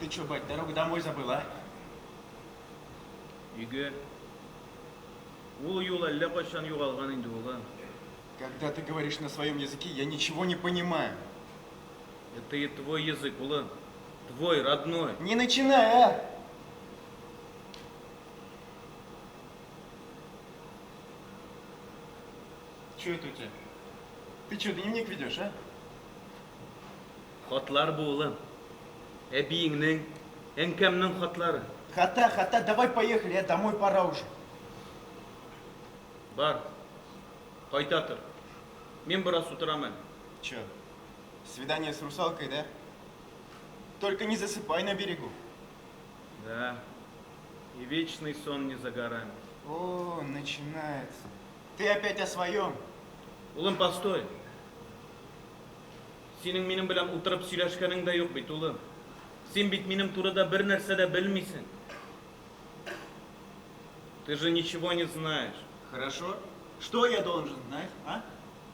Ты чё, бать, дорогу домой забыл, а? Өйгә. Ул юл әллә кайчан югалган инде, улым. Когда ты говоришь на своем языке, я ничего не понимаю. Это и твой язык, улым. Твой, родной. Не начинай, а! Че это у тебя? Ты что, дневник ведешь, а? Хатлар бу, улым. Әбиеңнең, әнкәмнең хатлары. Хата, хата, давай поехали, а домой пора уже. Бар. Кайта тор. Мин бераз утырам әле. Че, свидание с русалкой, да? Только не засыпай на берегу. Да. И вечный сон не за горами. О, начинается. Ты опять о своем. Улым, постой. Синең минем белән утырып сөйләшкәнең дә юк бит, улым. Син бит минем турыда бер нәрсә дә белмисең. Ты же ничего не знаешь. Хорошо. Что я должен знать, а?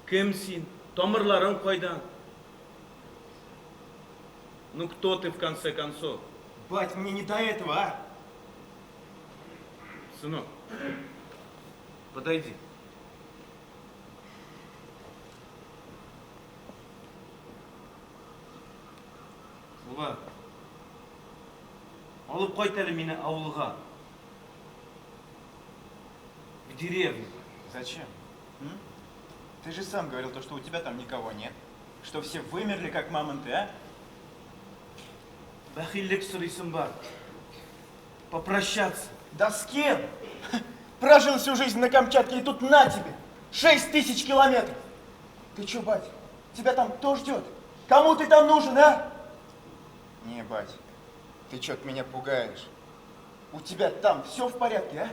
Кем син? Тамырларың кайдан? Ну кто ты в конце концов? Бать, мне не до этого, а? Сынок, подойди. Улым, алып кайт әле мине авылга. В деревню. Зачем? М? Ты же сам говорил то, что у тебя там никого нет. Что все вымерли, как мамонты, а? Бәхиллек сорыйсым бар. Попрощаться. Да с кем? Прожил всю жизнь на Камчатке, и тут на тебе! 6000 километров! Ты чё, бать, тебя там кто ждет? Кому ты там нужен, а? Не, бать, ты чё-то меня пугаешь. У тебя там все в порядке, а?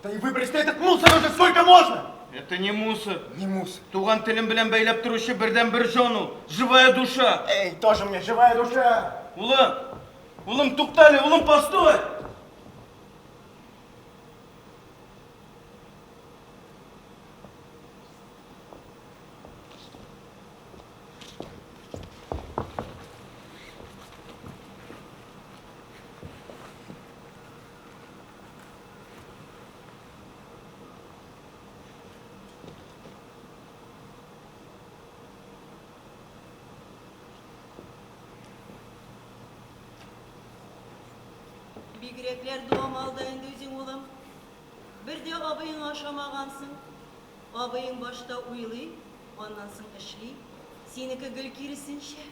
Да и выбрось ты этот мусор уже сколько можно! Это не мусор. Не мусор. Туган телем белән бәйләп торучы бердәнбер җан ул. Живая душа. Эй, тоже мне живая душа! Улым, улым, туктале, улым, постой! Бигрәкләр дуамал да инде үзең, улым. Бер дә абыеңа ошамагансың. Абыең башта уйлый, аннан соң эшли. Синеке гел киресенчә.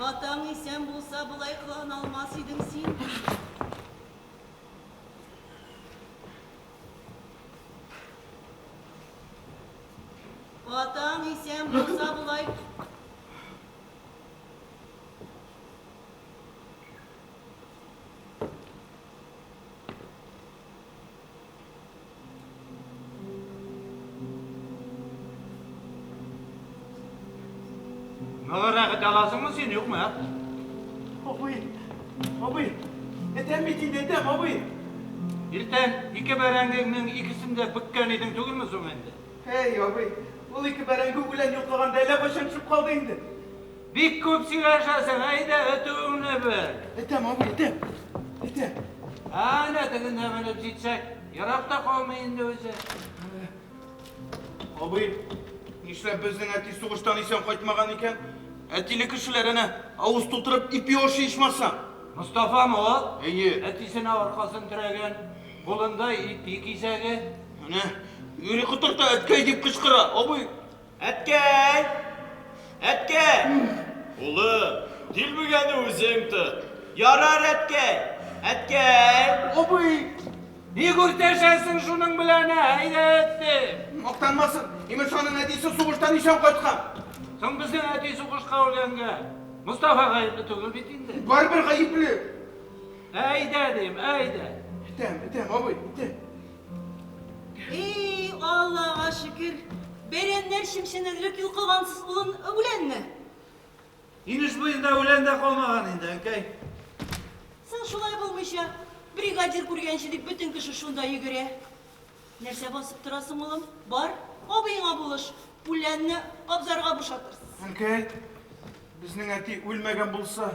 Атаң исән булса, болай кылана алмас идең син. Атаң исән булса, болай Ныграк этә аласыңмы син, юкмы, а? Абый, абый, этәм бит инде, этәм, абый. Иртән ике бәрәңгеңнең икесен дә бөккән идең түгелме соң инде? Эй, абый, ул ике бәрәңге үлән йоклаганда әллә кайчан төшеп калды инде. Бик күп сөйләшәсең, әйдә этүеңне бел. Этәм, абый, этәм. Этәм. Әнә тегендә менеп җитсәк, ерак та калмый инде үзе. Абый, нишләп безнең әти сугыштан исән кайтмаган икән? Әтиле кешеләр әнә авыз тутырып ипи ашый ичмасам. Мостафамы ул? Әйе. Әтисенә аркасын терәгән, кулында ипи кисәге. Әнә, юри котырта, әткәй дип кычкыра. Абый, Әткәй! Әткәй! Улым, дилбегәне үзең тот. Ярар, әткәй! Әткәй! Абый, Ник үртәшәсең шуның белән, ә? Әйдә эт. Мактанмасын. Имеш аның әтисе сугыштан исән кайткан. Соң безнең әти сугышка үлгәнгә Мостафа гаепле түгел бит инде. Барыбер гаепле. Әйдә дим, әйдә. Этәм, этәм, абый, этәм. Эй, Аллага шөкер, бәрәннәр чемченерлек йолкыгансыз, улым, үләнне. Инеш буенда үлән дә калмаган инде, әнкәй. Соң шулай булмыйча, бригадир күргәнче дип бөтен кеше шунда йөгерә. Нәрсә басып торасың, улым? Бар, абыеңа булыш. Үләнне абзарга бушатырсыз. Әнкәй, безнең әти үлмәгән булса?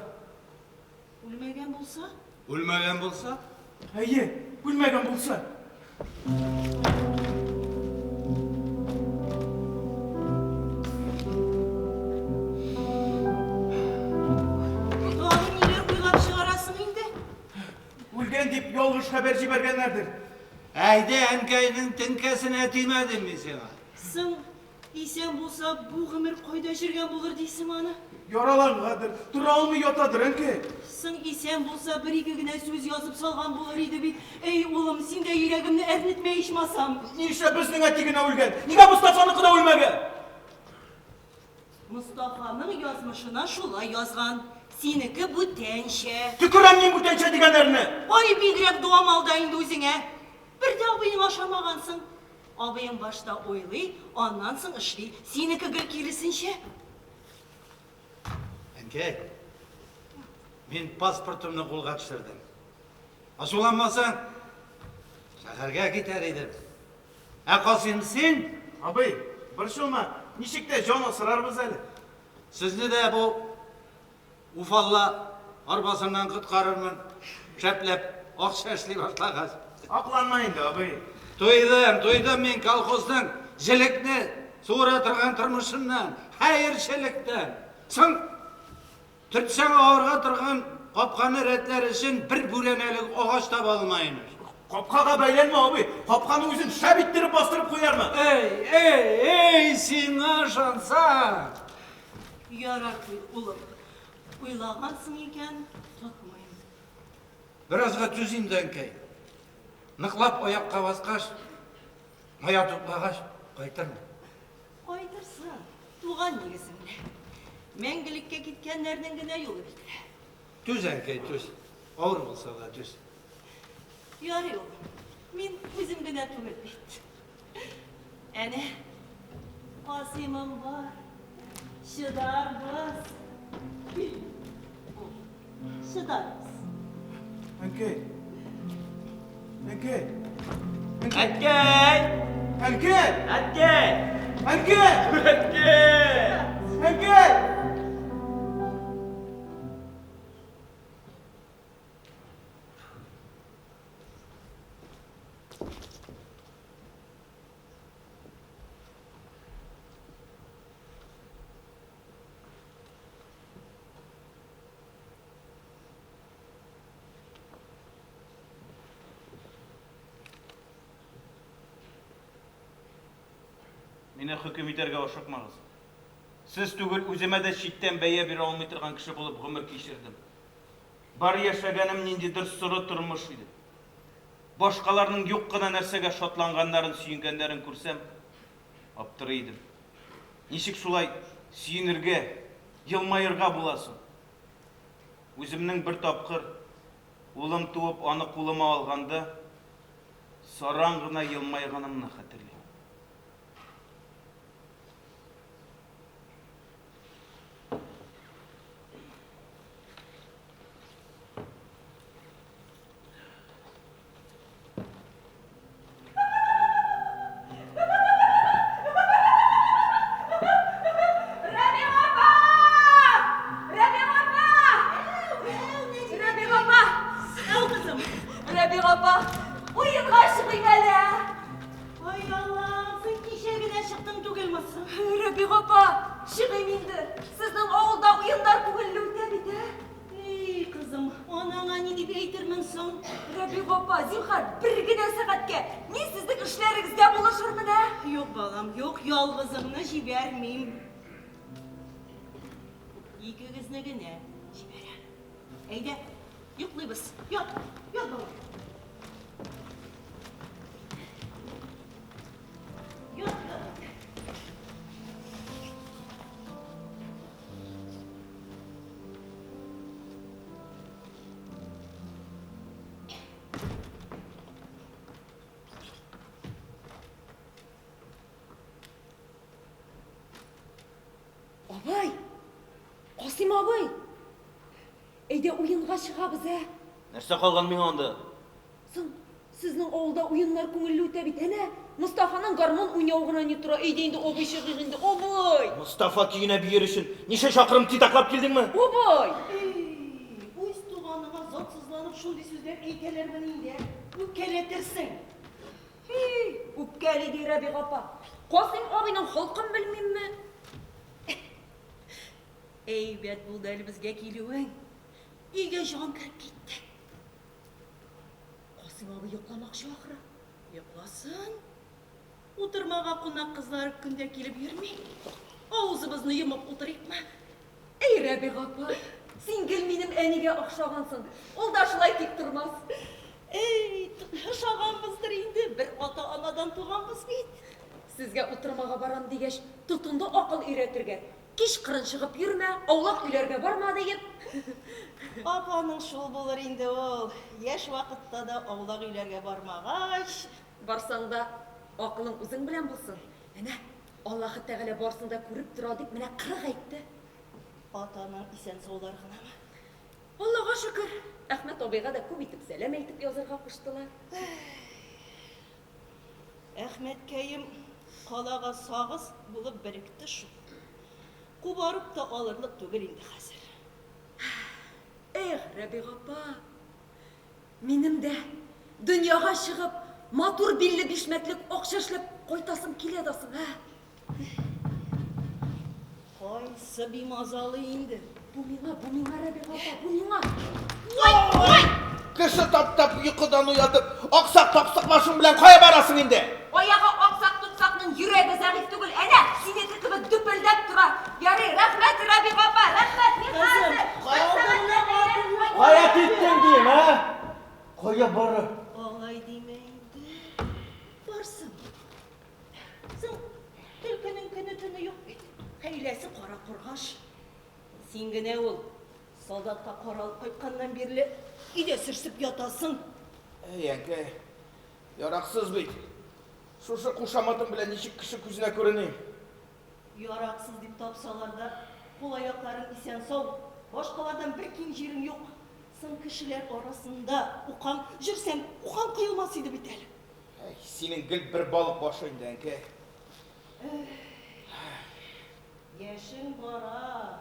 Үлмәгән булса? Үлмәгән булса? Әйе, үлмәгән булса. Тагын ниләр уйлап чыгарасың инде? Үлгән дип ялгыш хәбәр җибәргәннәрдер. Әйдә, әнкәйнең теңкәсенә тимәдем мин сиңа. Соң, исән булса, бу гомер кайда җөргән булыр дисең аны? Яралангандыр, тора алмый ятадыр, әнкәй. Соң, исән булса, бер-ике генә сүз язып салган булыр иде бит. Әй, улым, син дә йөрәгемне әрнетмә ичмасам. Нишләп безнең әти генә үлгән? Нигә Мостафаныкы да үлмәгән? Мостафаның язмышына шулай язган. Синеке бүтәнчә. Төкерәм мин бүтәнчә дигәннәрне! Ай, бигрәк дуамал да инде үзеңә. Бер дә абыеңа ошамагансың. Абыең башта уйлый, аннан соң эшли. Синеке гел киресенчә. Әнкәй, мин паспортымны кулга төшердем. Ачуланмасаң, шәһәргә китәр идем. Ә Касыйм, син? Абый, борчылма, ничек тә җан асрарбыз әле. Сезне дә бу уфалла арбасыннан коткарырмын, шәпләп акча эшли башлагач. Акланма инде, абый. Туйдым, туйдым мин колхозның җелекне суыра торган тормышыннан, хәерчелектән. Соң, төртсәң авырга торган капканы рәтләр өчен бер бүрәнәлек агач таба алмый имеш. Капкага бәйләнмә, абый. Капканы үзем шәп иттереп бастырып куярмын. Эй, эй, эй, сиңа ышансам! Ярар, улым. Уйлагансың икән, тотмыйм. Беразга түз инде, әнкәй. Ныклап аякка баскач, мая туплагач, кайтырмын. Кайтырсың, туган нигезеңдә. Мәңгелеккә киткәннәрнең генә юлы бикле. Түз, әнкәй, түз. Авыр булса да түз. Ярый, улым, мин үзем генә түгел бит. Әнә, Касыймым бар, чыдарбыз. Чыдарбыз. Әнкәй! Әнкәй! Әткәй! Әнкәй! Әткәй! Әнкәй! Әткәй! Әнкәй! Мине хөкем итәргә ашыкмагыз. Сез түгел, үземә дә читтән бәя бирә алмый торган кеше булып гомер кичердем. Бар яшәгәнем ниндидер соры тормыш иде. Башкаларның юк кына нәрсәгә шатланганнарын, сөенгәннәрен күрсәм, аптырый идем. Ничек шулай сөенергә, елмаерга була соң? Үземнең бер тапкыр улым туып, аны кулыма алганда, саран гына елмайганымны хәтерлим. Рәбига апа! Рәбига апа! Рәбига апа! Ау, кызым. Рәбига апа, уенга чыгыйм әле. Ай, Аллам, син кичә генә чыктың түгелме соң? Рәбига апа, чыгыйм инде. Сезнең авылда уеннар күңелле үтә бит, ә? Эй, кызым, анаңа ни дип әйтермен соң? Рәбига апа, зинһар, бер генә сәгатькә. Мин сезнең эшләрегездә булышырмын, ә? Юк, балам, юк, ялгызыңны җибәрмим. Икегезне генә җибәрәм. Әйдә, йоклыйбыз. Ят, ят, балам. Ят, ят. Абый! Касыйм абый! Әйдә уенга чыгабыз, ә? Нәрсә калган миңа анда? Соң, сезнең авылда уеннар күңелле үтә бит. Әнә, Мостафаның гармун уйнавы гына ни тора. Әйдә инде, абый, чыгыйк инде, абый! Мостафа көенә биер өчен ничә чакрым титаклап килдеңме? Абый! Эй, үз туганыңа затсызланып шундый сүзләр әйтәләрмени инде, ә? Үпкәләтерсең. Һи, үпкәли ди Рәбига апа. Касыйм абыйның холкын белмимме? Әйбәт булды әле безгә килүең. Өйгә җан кереп китте. Касыйм абый йокламакчы ахры. Йокласын. Утырмага кунак кызлары көн дә килеп йөрми. Авызыбызны йомып утырыйкмы? Әй, Рәбига апа, син гел минем әнигә охшагансың. Ул да шулай тик тормас. Әй, ошаганбыздыр инде, бер ата-анадан туганбыз бит. Сезгә утырмага барам дигәч, тотынды акыл өйрәтергә. Кич кырын чыгып йөрмә, аулак өйләргә барма, диеп. Апаның шул булыр инде ул. Яшь вакытта да аулак өйләргә бармагач. Барсаң да, акылың үзең белән булсын. Әнә, Аллаһы Тәгалә барсын да күреп тора, дип менә 40 әйтте. Ата-анаң исән-саулар гынамы? Аллага шөкер, Әхмәт абыйга да күп итеп сәлам әйтеп язырга куштылар. Әхмәткәем калага сагыз булып беректе шул. Кубарып та алырлык түгел инде хәзер. Эх, Рәбига апа, минем дә дөньяга чыгып, матур билле бишмәтлек акча эшләп кайтасым килә дә соң, ә? Кайсы бимазалы инде? Бу миңа, бу миңа, Рәбига апа, бу миңа. Ой, ой! Кеше таптап йокыдан уятып, аксак тапсак башың белән кая барасың инде? Аягы аксак тотсакның йөрәге зәгыйфь түгел, әнә, синеке кебек дөпелдәп тора. Ярый, рәхмәт, Рәбига апа, рәхмәт, мин хәзер. Кая киттең дим, ә? Кая бара? Алай димә инде. Барсын. Соң, төлкенең көне-төне юк бит. Хәйләсе кара кургаш. Син генә ул, солдатка каралып кайтканнан бирле өйдә сөрсеп ятасың. Әй, әнкәй, яраксыз бит. Шушы кушаматым белән ничек кеше күзенә күреним? Яраксыз дип тапсалар да, кул-аякларың исән-сау, башкалардан бер ким җирең юк. Соң кешеләр арасында укаң җөрсәң, укаң коелмас иде бит әле. Әй, синең гел бер балык башы инде, әнкәй. Яшең бара.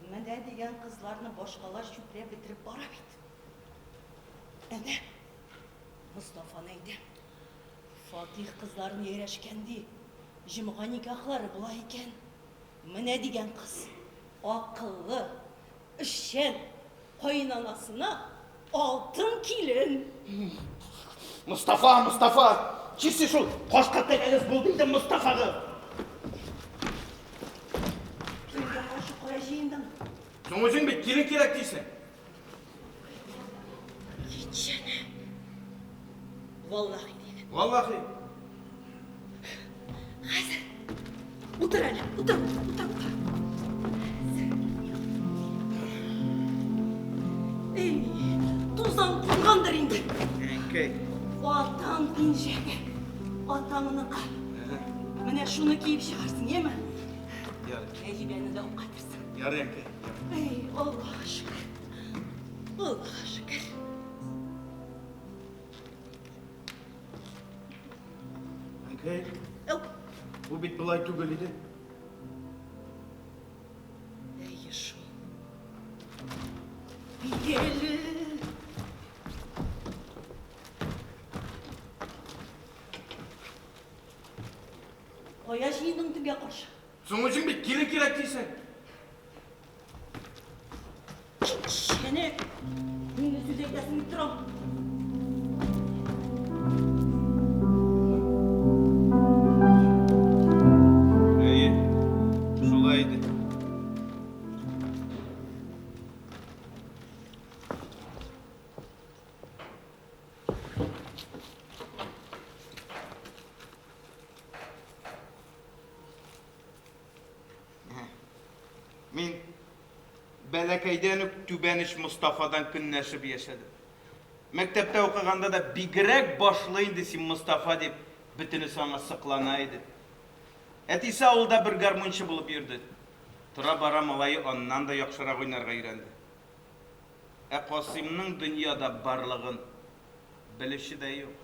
Менә дигән кызларны башкалар чүпләп бетереп бара бит. Әнә, Мостафаны әйтәм. Фатих кызларын иярәшкән ди. Җомга никахлары була икән. Менә дигән кыз. Акыллы, эшчән, каенанасына алтын килен. Мостафа, Мостафа! Чисе шул кашка тәкәгез булды инде Мостафагыз. Кемгә каршы кая җыендың? Соң үзең бит килен кирәк дисең. Китчәне. Валлахи диген. Валлахи. Хәзер. Утыр әле, утыр, утыр, утыр. Эй, тузан кунгандыр инде. Әнкәй. Атаң пинжәге. Атаңныкы. Менә шуны киеп чыгарсың, яме? Ярый. Нәҗибәне дә алып кайтырсың. Ярый, әнкәй. Эй, Аллага шөкер. Аллага шөкер. Әнкәй, Әү. бу бит болай түгел иде. Әйе шул. Билгеле. Кая җыендың төнгә каршы? Соң үзең бит килен кирәк дисең. Китчәне! Мине сүз әйтәсең дип торам. Әйе, шулай иде. Мин бәләкәйдән үк түбән оч Мостафадан көнләшеп яшәдем. Мәктәптә укыганда да бигрәк башлы инде син Мостафа дип, бөтенесе аңа сыклана иде. Әтисе авылда бер гармунчы булып йөрде. Тора-бара малае аннан да яхшырак уйнарга өйрәнде. Ә Касыймның дөньяда барлыгын белүче дә юк.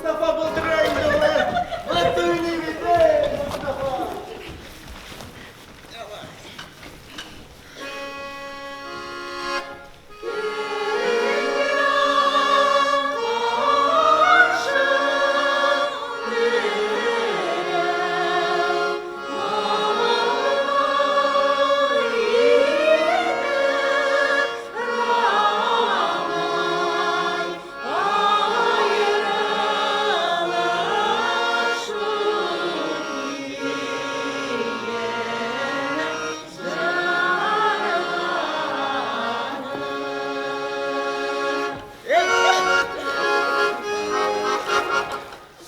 Мостафа булдыра инде ул, ә! Вот уйный бит, эй, Мостафа!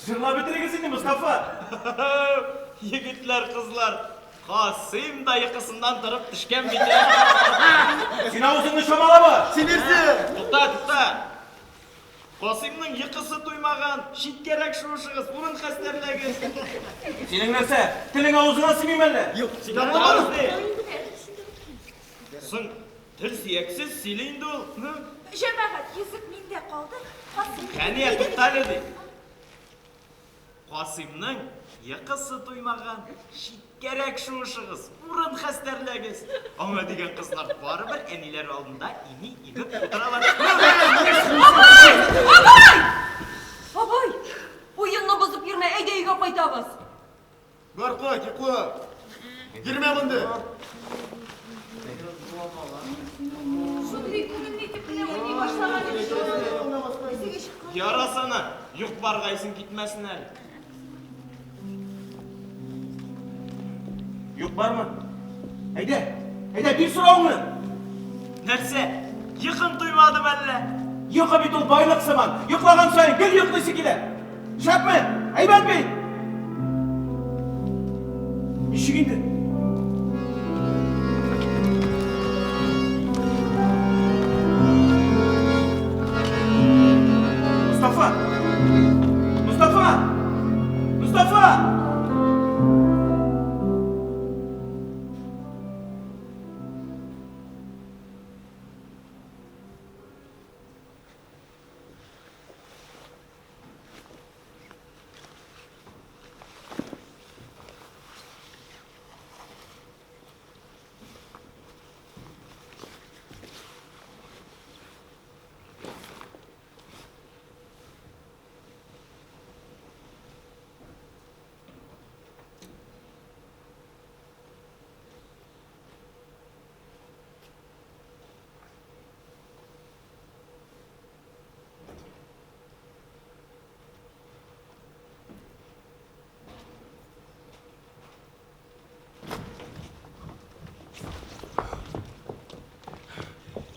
Җырлап бетерегез инде, Мостафа! Егетләр, кызлар, Касыйм да йокысыннан торып төшкән бит, ә! Син авызыңны чамалама! Син ирсә! Тукта, тукта! Касыймның йокысы туймаган, читкәрәк шуышыгыз, урын хәстәрләгез. Синең нәрсә, телең авызыңа сыймыймы әллә? Юк, син аңламадың. Соң, тел сөяксез сөйли инде ул. Җәмәгать, йөзек миндә калды. Касыйм. Хәния, туктале ди. Касыймның йокысы туймаган, читкәрәк шуышыгыз, урын хәстәрләгез. Аңа дигән кызлар барыбер әниләре алдында ими имеп утыралар. Абый! Абый! Абый! Уенны бозып йөрмә, әйдә өйгә кайтабыз. Бар кайт, йокла. Йөрмә монда. Шундый күңелле итеп кенә уйный башлаган идек шул. Ярасана, юк барга исең китмәсен әле. Юк бармы? Әйдә, әйдә, бир соравыңны. Нәрсә, йокың туймады мәллә? Йокы бит ул байлык сыман. Йоклаган саен гел йоклыйсы килә. Шәпме? Әйбәт бит! Ничек инде? Мустафа! Мустафа! Мустафа!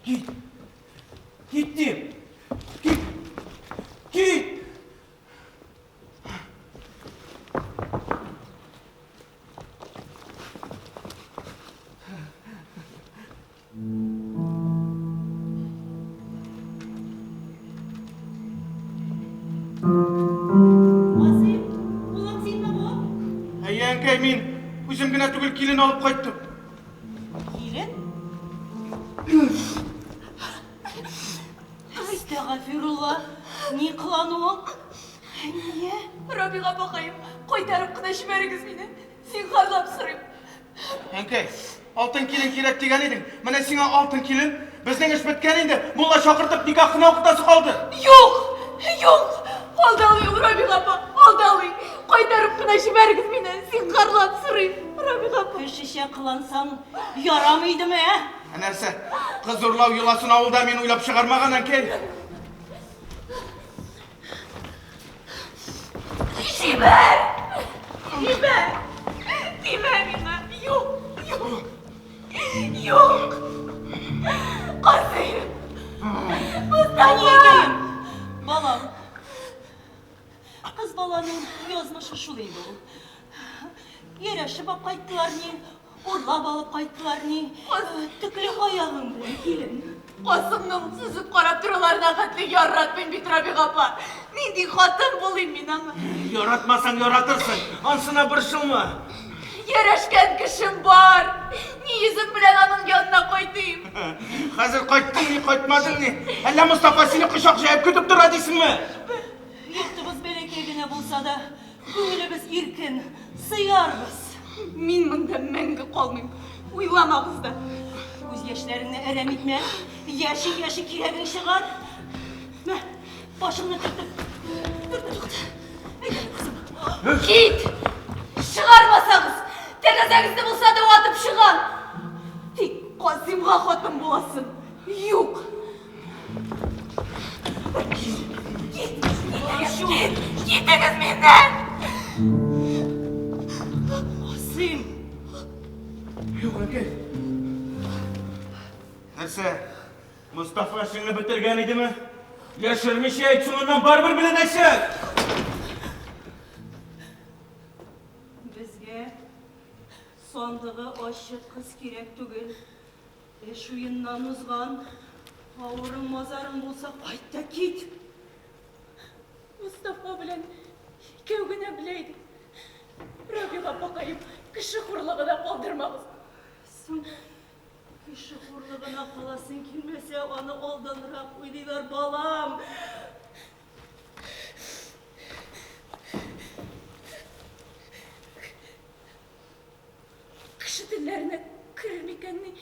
Кит! Кит дим! Кит! Кит! Васыйл, улым синме бу? Әйе, әнкәй, мин үзем генә түгел, килен алып кайттым. Килен? Әстәгафирулла, ни кылану ул? Әния, Рабига апакаем, кайтарып кына җибәрегез мине. Зинһарлап сорыйм. Әнкәй, алтын килен кирәк дигән идең. Менә сиңа алтын килен. Безнең эш беткән инде. Мулла чакыртып никах кына укытасы калды. Юк! Юк! Алдалый ул, Рабига апа, алдалый. Кайтарып кына җибәрегез мине, зинһарлап сорыйм, Рабига апа. Кешечә кылансаң, ярамый идеме, ә? Ә нәрсә? Кыз урлау йоласын авылда мин уйлап чыгармаган, әнкәй. Җибәр! Җибәр! Тимә миңа! Юк! Юк! Юк! Касыйм! Мостафа! Балам, кыз баланың язмышы шул инде ул. Ярәшеп алып кайттылар ни, Урлап алып кайттылар ни? Төкле аягың белән килен. Касымның сөзеп карап торуларына хәтле яратмыйм бит, Рабига апа. Нинди хатын булыйм мин аңа? Яратмасаң яратырсың, ансына борчылма. Ярәшкән кешем бар. Ни йөзем белән аның янына кайтыйм? Хәзер кайттың ни, кайтмадың ни? Әллә Мостафа сине кочак җәеп көтеп тора дисеңме? Йортыбыз бәләкәй. булса да, күңелебез иркен, сыярбыз. Мин монда мәңге калмыйм. Уйламагыз да. Күз яшьләреңне әрәм итмә. Яши-яши кирәгең чыгар. Мә, башыңны төртеп. Төртеп тукта. Әйдә, кызым. Кит! Чыгармасагыз, тәрәзәгезне булса да ватып чыгам. Тик Касыймга хатын буласың. Юк. Кит! Кит! Китегез миннән! Касыйм! Юк, әнкәй. Нәрсә? Мостафа эшеңне бетергән идеме? Яшермичә әйт, соңыннан барыбер беленәчәк! Безгә сандыгы ачык кыз кирәк түгел. Эш уеннан узган, авырың-мазарың булса, кайт та кит. Мостафа белән икәү генә белә идек. Рабига апакаем, кеше хурлыгына калдырмагыз. Соң, кеше хурлыгына каласың килмәсә, аны алданрак уйлыйлар, балам. Кеше телләренә керер микәнни?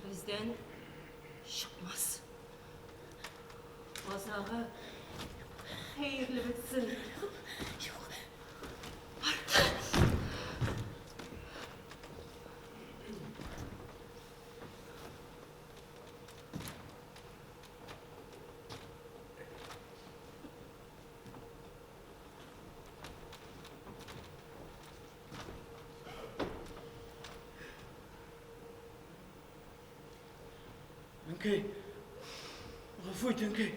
Бездән чыкмас. Азагы хәерле бетсен. Юк. Әнкәй, гафу ит, әнкәй.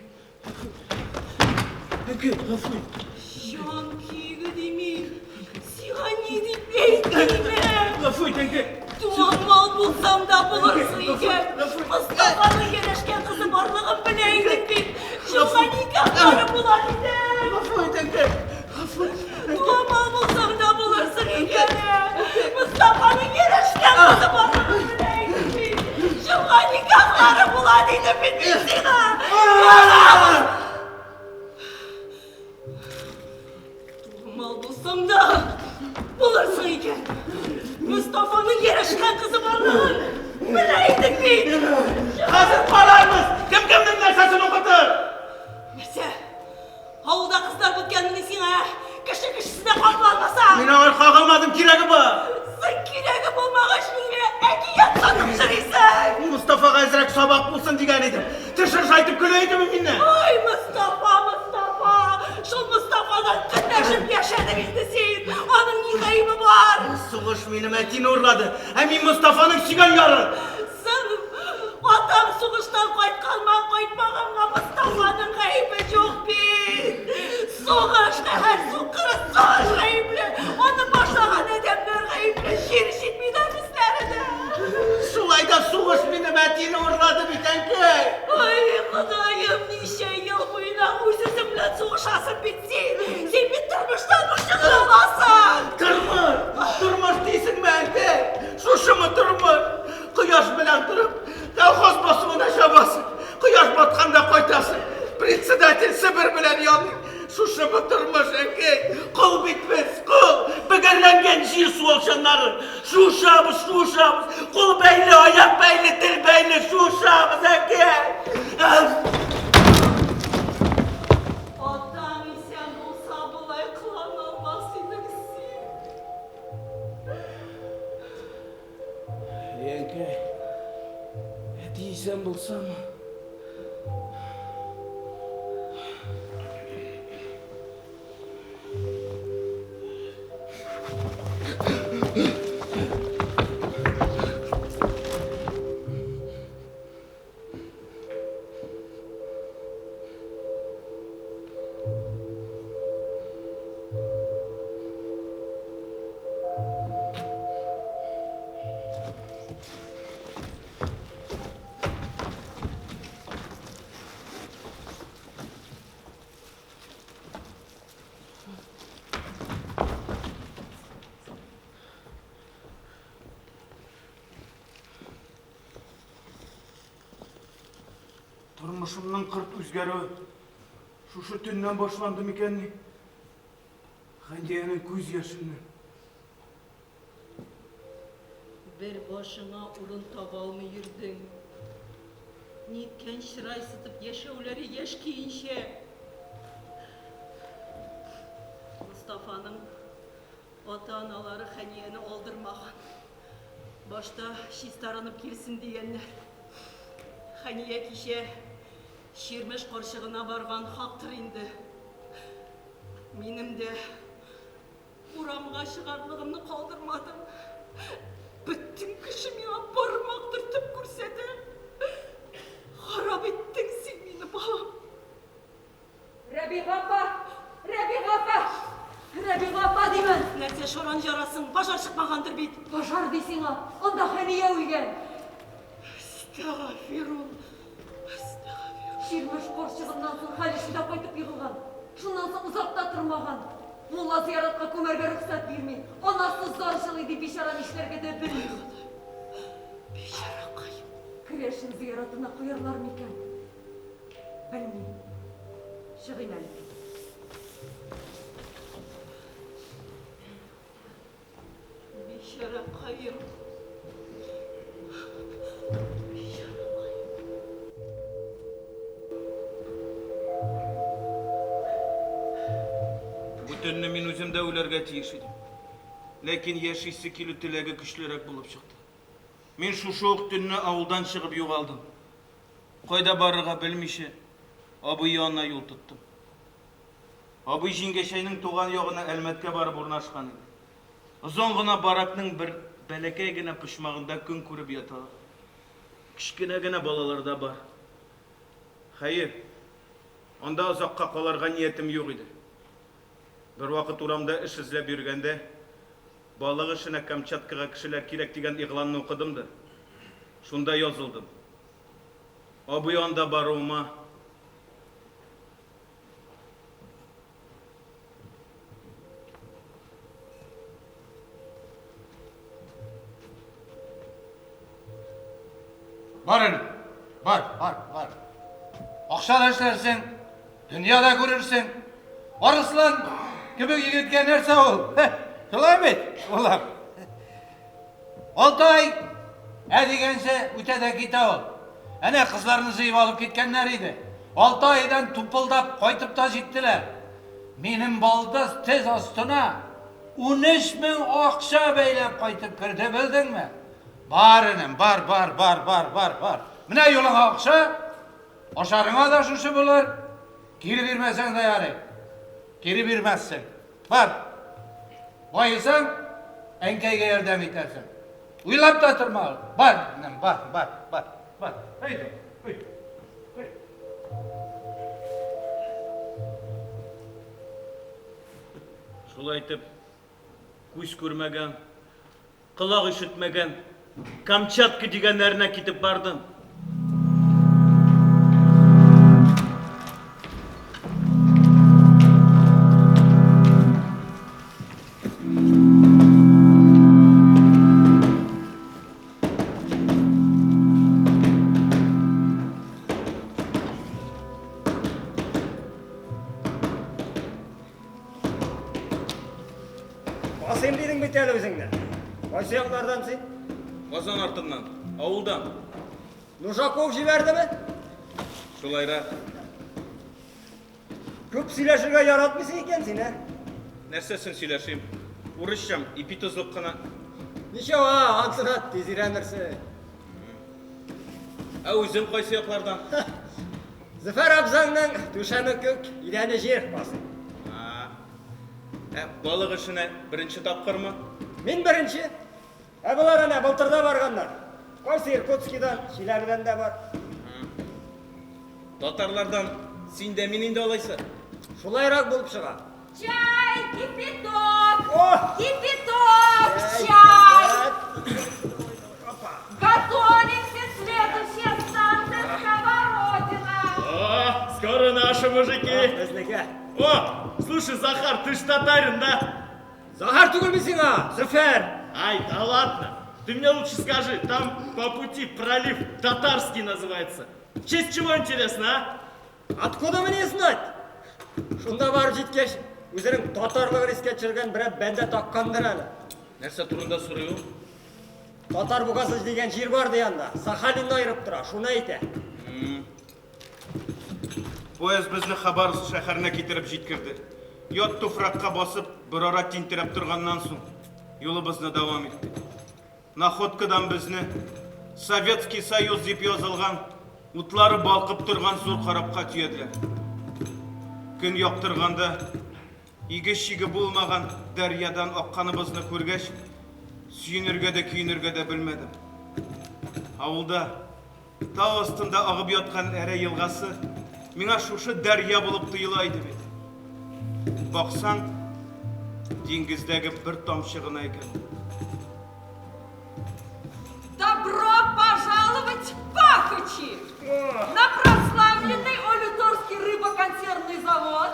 Әнкәй, гафу ит. Җан көеге димим. Сиңа ни дип әйтим? Гафу ит, әнкәй. Туган мал булсам да булырсың икән. Мостафаның ярәшкән кызы барлыгын белә идек бит. Шуңа никахлары була иде. Гафу ит, әнкәй. Гафу ит. Туган мал булсам да булырсың икән. Мостафаның ярәшкән кызы барлыгын белә идек бит. Шуңа никахлары була дидем бит мин сиңа. Туган мал булсам да булырсың икән. Мостафаның ярәшкән кызы барлыгын белә идек бит. Хәзер карарбыз, кем кемнең нәрсәсен укытыр! Нәрсә? Авылда кызлар беткәнмени сиңа? Кеше кешесенә капланмаса! Мин аңар кагылмадым, кирәге бар! Соң кирәге булмагач, нигә әкият сатып йөрисең? Мостафага әзрәк сабак булсын дигән идем. Теш ыржайтып көлә идеме миннән? Ай, Мостафа, Мостафа! Шул Мостафадан көнләшеп яшәдең инде син! Аның ни гаебе бар? Сугыш минем әтине урлады, ә мин Мостафаның сөйгән яры! Соң, атаң сугыштан кайтканмы, кайтмаганга Мостафаның гаебе юк бит! Сугыш, каһәр суккыры сугыш гаепле! Аны башлаган адәмнәр гаепле, җир җитми дә үзләренә! Шулай да сугыш минем әтине урлады бит, әнкәй! Ай, Ходаем, ничә ел буена үз-үзең белән сугышасың бит син! Син бит тормыштан ычкына алмассың! Тормыш! Тормыш дисеңме, әнкәй? Шушымы тормыш? Кояш белән торып, колхоз басуына чабасың. Кояш батканда кайтасың. Председатель Себер белән яный. Шушымы тормыш, әнкәй? Кол бит без, кол! Бөгәрләнгән җир суалчаннары. Шушабыз, шушабыз. Кул бәйле, аяк бәйле, тел бәйле, шушабыз, әнкәй! Атаң исән булса, болай кылана алмас идең син. Әнкәй, әти исән булсамы? Тормышымның кырт үзгәрүе Шушы төннән башланды микәнни? Хәндиянең күз яшеннән. Бер башыңа урын таба алмый йөрдең. Ниткән чырай сытып яшәүләре яшь көенчә. Мостафаның ата-аналары Хәнияне алдырмаган. Башта чистарынып килсен дигәннәр. Хәния кичә чирмеш карчыгына барган хактыр инде. Минем дә урамга чыгарлыгымны калдырмадың. Бөтен кеше миңа бармак төртеп күрсәтә. Харап иттең син мине, балам. Рәбига апа! Рәбига апа! Рәбига апа димен! Нәрсә шаран жарасың? Пожар чыкмагандыр бит. Пожар ди сиңа. Анда Хәния үлгән. Әстәгафирулла. Әстәгафирулла. Чирмеш карчыгыннан соң хәл эчендә кайтып егылган. Шуннан соң озак та тормаган. Мулла зыяратка күмәргә рөхсәт бирми. Анасы зар җылый дип бичара нишләргә дә белми. Бичаракай. Керәшен зыяратына куярлар микән? Белмим. Чыгыйм әле. Бичаракаем. Бичаракаем. Бу төнне мин үзем дә үләргә тиеш идем. Ләкин яшисе килү теләге көчлерәк булып чыкты. Мин шушы ук төнне авылдан чыгып югалдым. Кайда барырга белмичә, абый янына юл тоттым. Абый җиңгәчәйнең туган ягына Әлмәткә барып урнашкан иде. Озын гына баракның бер бәләкәй генә почмагында көн күреп яталар. Кечкенә генә балалар да бар. Хәер, анда озакка калырга ниятем юк иде. Бервакыт урамда эш эзләп йөргәндә, балык эшенә Камчаткага кешеләр кирәк дигән игъланны укыдым да, шунда язылдым. Абый анда баруыма Бар әле. Бар, бар, бар. Акча да эшләрсең, дөнья да күрерсең. Арыслан кебек егеткә нәрсә ул? Шулай бит, улым? Алты ай ә дигәнче үтә дә китә ул. Әнә кызларны җыеп алып киткәннәр иде. Алты айдан тупылдап кайтып та җиттеләр. Минем балдыз тез астына 13 мең акча бәйләп кайтып керде, белдеңме? Бар, энем, бар, бар, бар, бар, бар, бар. Менә юлыңа акча, ашарыңа да шушы булыр. Кире бирмәсәң дә ярый. Кире бирмәссең. Бар. Баесаң, әнкәйгә ярдәм итәрсең. Уйлап та торма. Бар, энем, бар, бар, бар, бар. Әйдә, әйдә. Шулай итеп, күз күрмәгән, колак ишетмәгән Камчатка дигәннәренә китеп бардым. Касыйм дидең бит әле үзеңне. Кайсы яклардан син? Казан артыннан, авылдан. Нужаков җибәрдеме? Шулайрак. Күп сөйләшергә яратмыйсың икән син, ә? Нәрсәсен сөйләшим? Урысчам, ипи тозлык кына. Ничава, ансына тиз өйрәнерсең. Ә үзең кайсы яклардан? Зөфәр абзаңның түшәме күк, идәне җир, Касыйм. Ә балык эшенә беренче тапкырмы? Мин беренче. Ә болар әнә былтыр да барганнар. Кайсы Иркутскидан, Чиләбедән дә бар. Татарлардан син дә мин инде алайса. Шулайрак булып чыга. Чай, кипяток! О! Кипяток, чай! Готовимся, следующая станция Сковородино! О, скоро наши мужики. Безнеке. О, слушай, Захар, ты ж татарин, да? Захар түгел мин сиңа, Зөфәр. Ай, да ладно. Ты мне лучше скажи, там по пути пролив Татарский называется. В честь чего, интересно, а? Откуда мне знать? Шунда барып җиткәч, үзенең татарлыгын искә төшергән берәр бәндә таккандыр әле. Нәрсә турында сорый ул? Татар бугазы дигән җир бар ди анда. Сахалинны аерып тора, шуны әйтә. Поезд безне Хабаровск шәһәренә китереп җиткерде. Ят туфракка басып, берара тинтерәп торганнан соң, юлыбызны дәвам иттек. Находкадан безне Советский Союз дип язылган, утлары балкып торган зур корабка төяделәр. Көн яктырганда, иге-чиге булмаган дәрьядан акканыбызны күргәч, сөенергә дә, көенергә дә белмәдем. Авылда, тау астында агып яткан Әрә елгасы миңа шушы дәрья булып тоела иде бит. Баксаң, диңгездәге бер тамчы гына икән. Добро пожаловать в Пахачи! На прославленный Олюторский рыбоконсервный завод.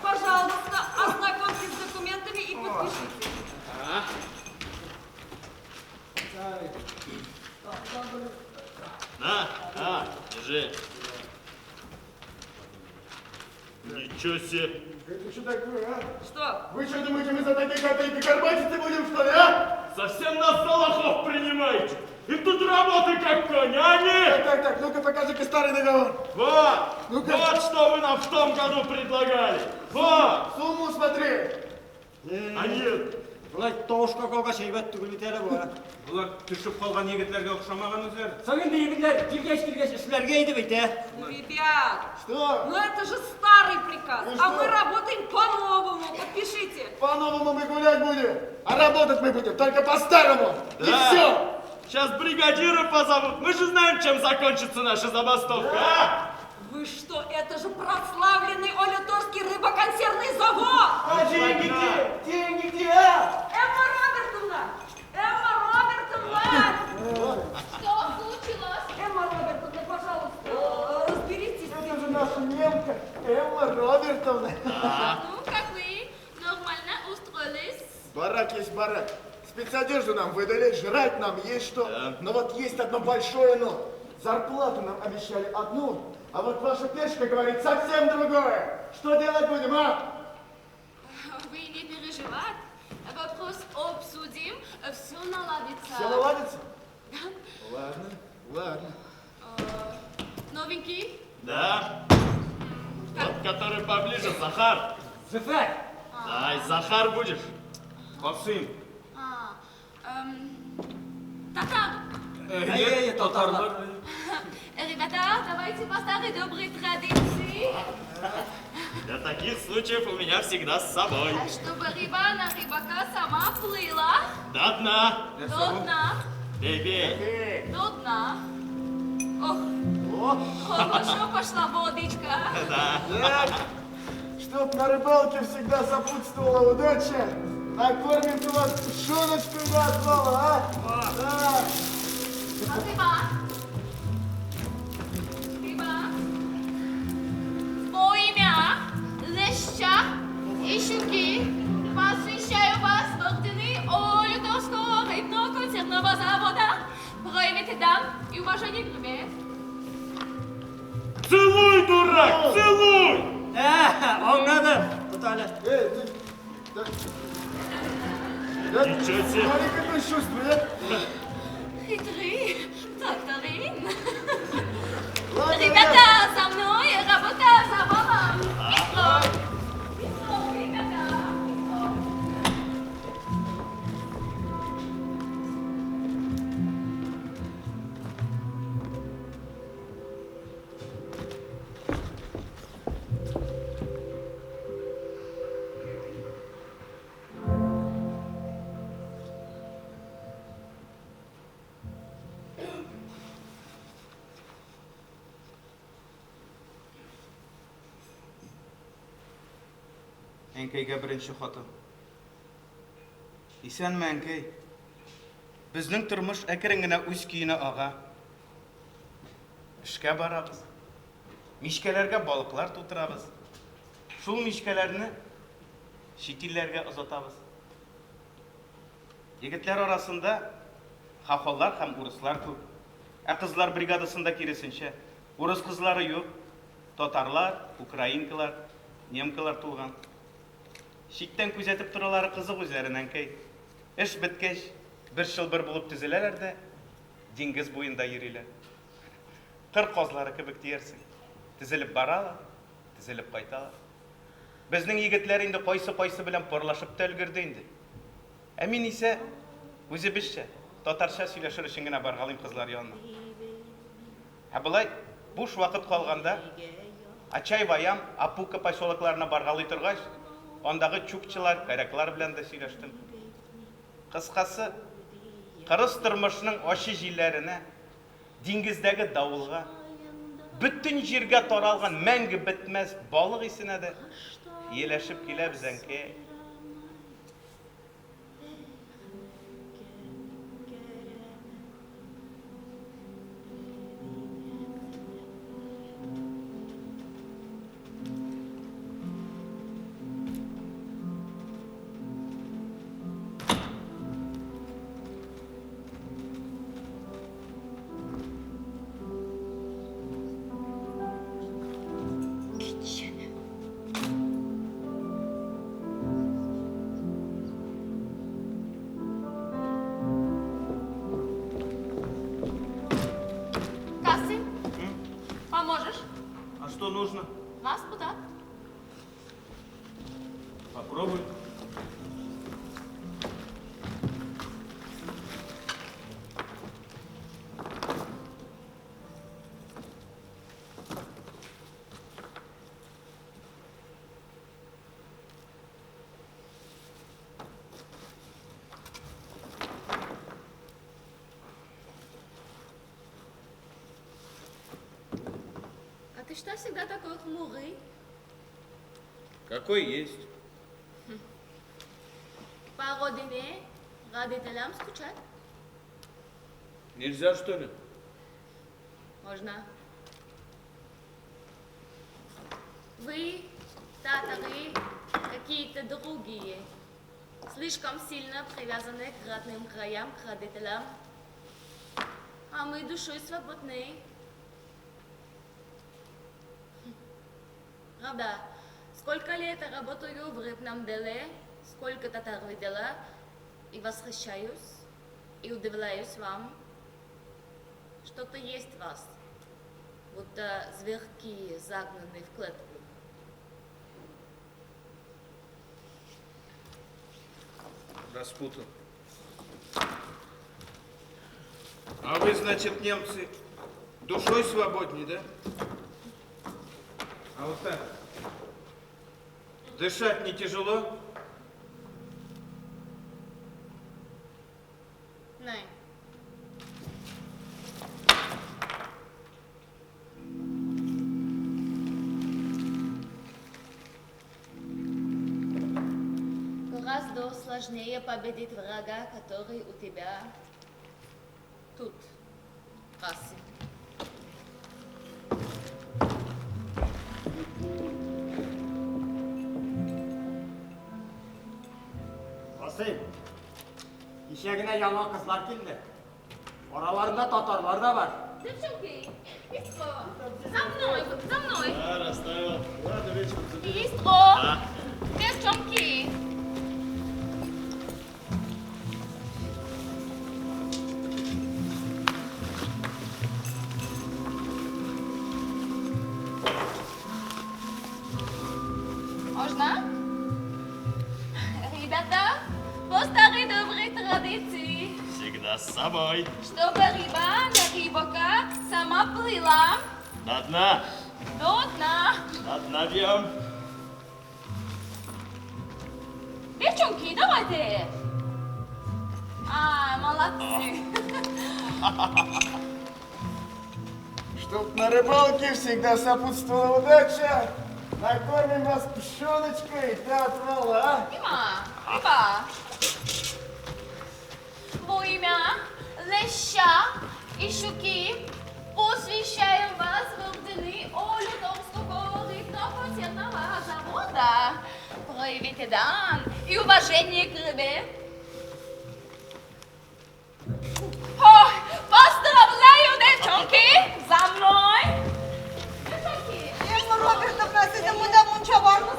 Пожалуйста, ознакомьтесь с документами и подпишите. На, на, держи. Ничего себе. Это что такое, а? Что? Вы что думаете, мы за такие копейки горбатиться будем, что ли, а? Совсем нас за лохов принимаете. И тут работы как конь, а они? Так, так, так, ну-ка покажи-ка старый договор. Вот, Ну-ка. вот что вы нам в том году предлагали. Вот. Сумму смотри. А нет. Болай тавышка калгач әйбәт түгел бит әле бу. а. Болар төшеп калган егетләргә охшамаган үзләре. Соң инде егетләр килгәч-килгәч эшләргә иде бит, ә. Ну, ребят, Что? ну это же старый приказ, Ну а что? мы работаем по-новому. Подпишите. По-новому мы гулять будем, а работать мы будем только по-старому. И Да. все. Сейчас бригадира позовут. Мы же знаем, чем закончится наша забастовка, а? Вы что, это же прославленный Олюторский рыбоконсервный завод! А деньги где? Деньги где, а? Эмма Робертовна! Эмма Робертовна! Что случилось? Эмма Робертовна, пожалуйста, разберитесь. Это же наша немка Эмма Робертовна. Ну, как вы нормально устроились? Барак есть барак. Спецодежду нам выдали, жрать нам есть что. Но вот есть одно большое но. Зарплату нам обещали одну, а вот ваша пешка говорит совсем другое. Что делать будем, а? Вы не переживайте. Вопрос обсудим, все наладится. Все наладится? Ладно, ладно. Новенький? Да. Вот который поближе, Захар. Зөфәр! Да, и Захар будешь. Касыйм. А, татар. Әйе, татарлар. Ребята, давайте по старой доброй традиции, Для таких случаев у меня всегда с собой. чтобы рыба на рыбака сама плыла До дна. до дна, Бей, бей. до дна. Ох, хорошо пошла водичка. Так, чтоб на рыбалке всегда сопутствовала удача, накормим мы вас пшеночкой до отвала, а? Да. Спасибо. Рыба. Во имя Леща и Щуки посвящаю вас в ордены Олюторского рыбно-консервного завода. Проявите дан и уважение к рыбе. Целуй, дурак, целуй! Ә, аңладым. Тот әле. Эй, ты, да, да, Ничего себе. Смотри, какой шустрый, а? Хитрый, татарин. Ладно, Ребята, со мной работа за валом. Быстро. Быстро, ребята. Быстро. Әнкәйгә беренче хатым. Исәнме, әнкәй? Безнең тормыш әкрен генә үз көенә ага. Эшкә барабыз. Мичкәләргә балыклар тутырабыз. Шул мичкәләрне чит илләргә озатабыз. Егетләр арасында хохоллар һәм урыслар күп. Ә кызлар бригадасында киресенчә, урыс кызлары юк. Татарлар, украинкалар. Немкалар тулган. Читтән күзәтеп торулары кызык үзләрен, әнкәй. Эш беткәч, бер чылбыр булып төзеләләр дә, диңгез буенда йөриләр. Кыр казлары кебек диярсең. Тезелеп баралар, тезелеп кайталар. Безнең егетләр инде кайсы-кайсы белән парлашып та өлгерде инде. Ә мин исә үзебезчә, татарча сөйләшер өчен генә баргалыйм кызлар янына. Ә болай буш вакыт калганда, Ачай-Ваям, Апука поселокларына баргалый торгач, андагы чукчылар, коряклар белән дә сөйләштем. Кыскасы, кырыс тормышның ачы җилләренә, диңгездәге давылга, бөтен җиргә таралган мәңге бетмәс балык исенә дә ияләшеп киләбез, әнкәй. Касым, поможешь? А что нужно? Вас куда? Попробуй. А ты что всегда такой хмурый? Какой есть. По родине родителям скучать? Нельзя, что ли? Можно. Вы, татары, какие-то другие. Слишком сильно привязаны к родным краям, к родителям. А мы душой свободны. Правда, сколько лет я работаю в рыбном деле, сколько татар видела, и восхищаюсь, и удивляюсь вам. Что-то есть в вас, будто зверьки загнаны в клетку. Распутал. А вы, значит, немцы, душой свободнее, да? А вот так. Дышать не тяжело? Nein. Гораздо сложнее победить врага, который у тебя тут, Касым. Касыйм, кичә генә яңа кызлар килде. Араларында татарлар да бар. Девчонки, быстро! За мной, за мной! Да, расставил. Ладно, вечером заберу. Быстро! Девчонки! Можно? Ребята, по старой доброй традиции, Всегда с собой. чтобы рыба на рыбака сама плыла До дна. до дна. До дна бьем. Девчонки, давайте! А, молодцы! Чтоб на рыбалке всегда сопутствовала удача, накормим вас пшеночкой до отвала, а? Дима, рыба! Во имя Леща и Щуки посвящаем вас в ордены Олюторского рыбно-консервного завода. Проявите дан и уважение к рыбе. Ой, поздравляю, девчонки! За мной! Девчонки! Эмма Робертовна, сезнең монда мунча бармы?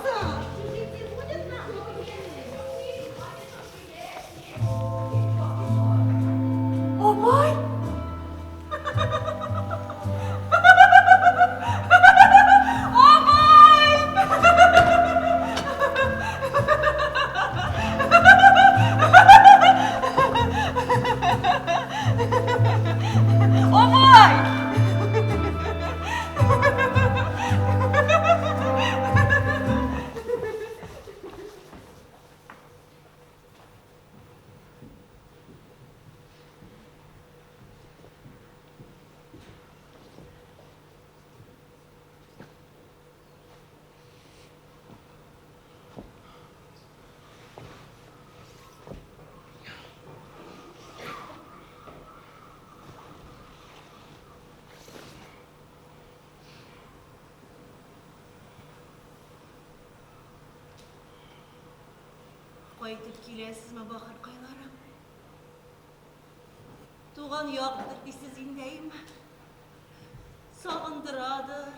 Абай! Кайтып киләсезме, бахыркайларым? Туган яктыр дисез инде, әйме? Сагындырадыр.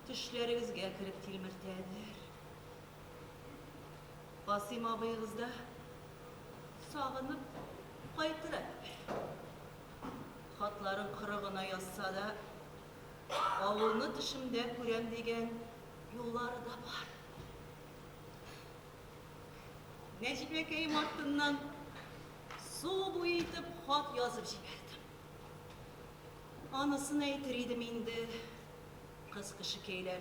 Төшләрегезгә кереп тилмертәдер. Касыйм абыегыз да сагынып кайтыр әле бер. Хатларын коры гына язса да, авылны төшемдә күрәм дигән юллары да бар. Нәҗибәкәем артыннан су буе итеп хат язып җибәрдем. Анысын әйтер идем инде, кыз кешекәйләр.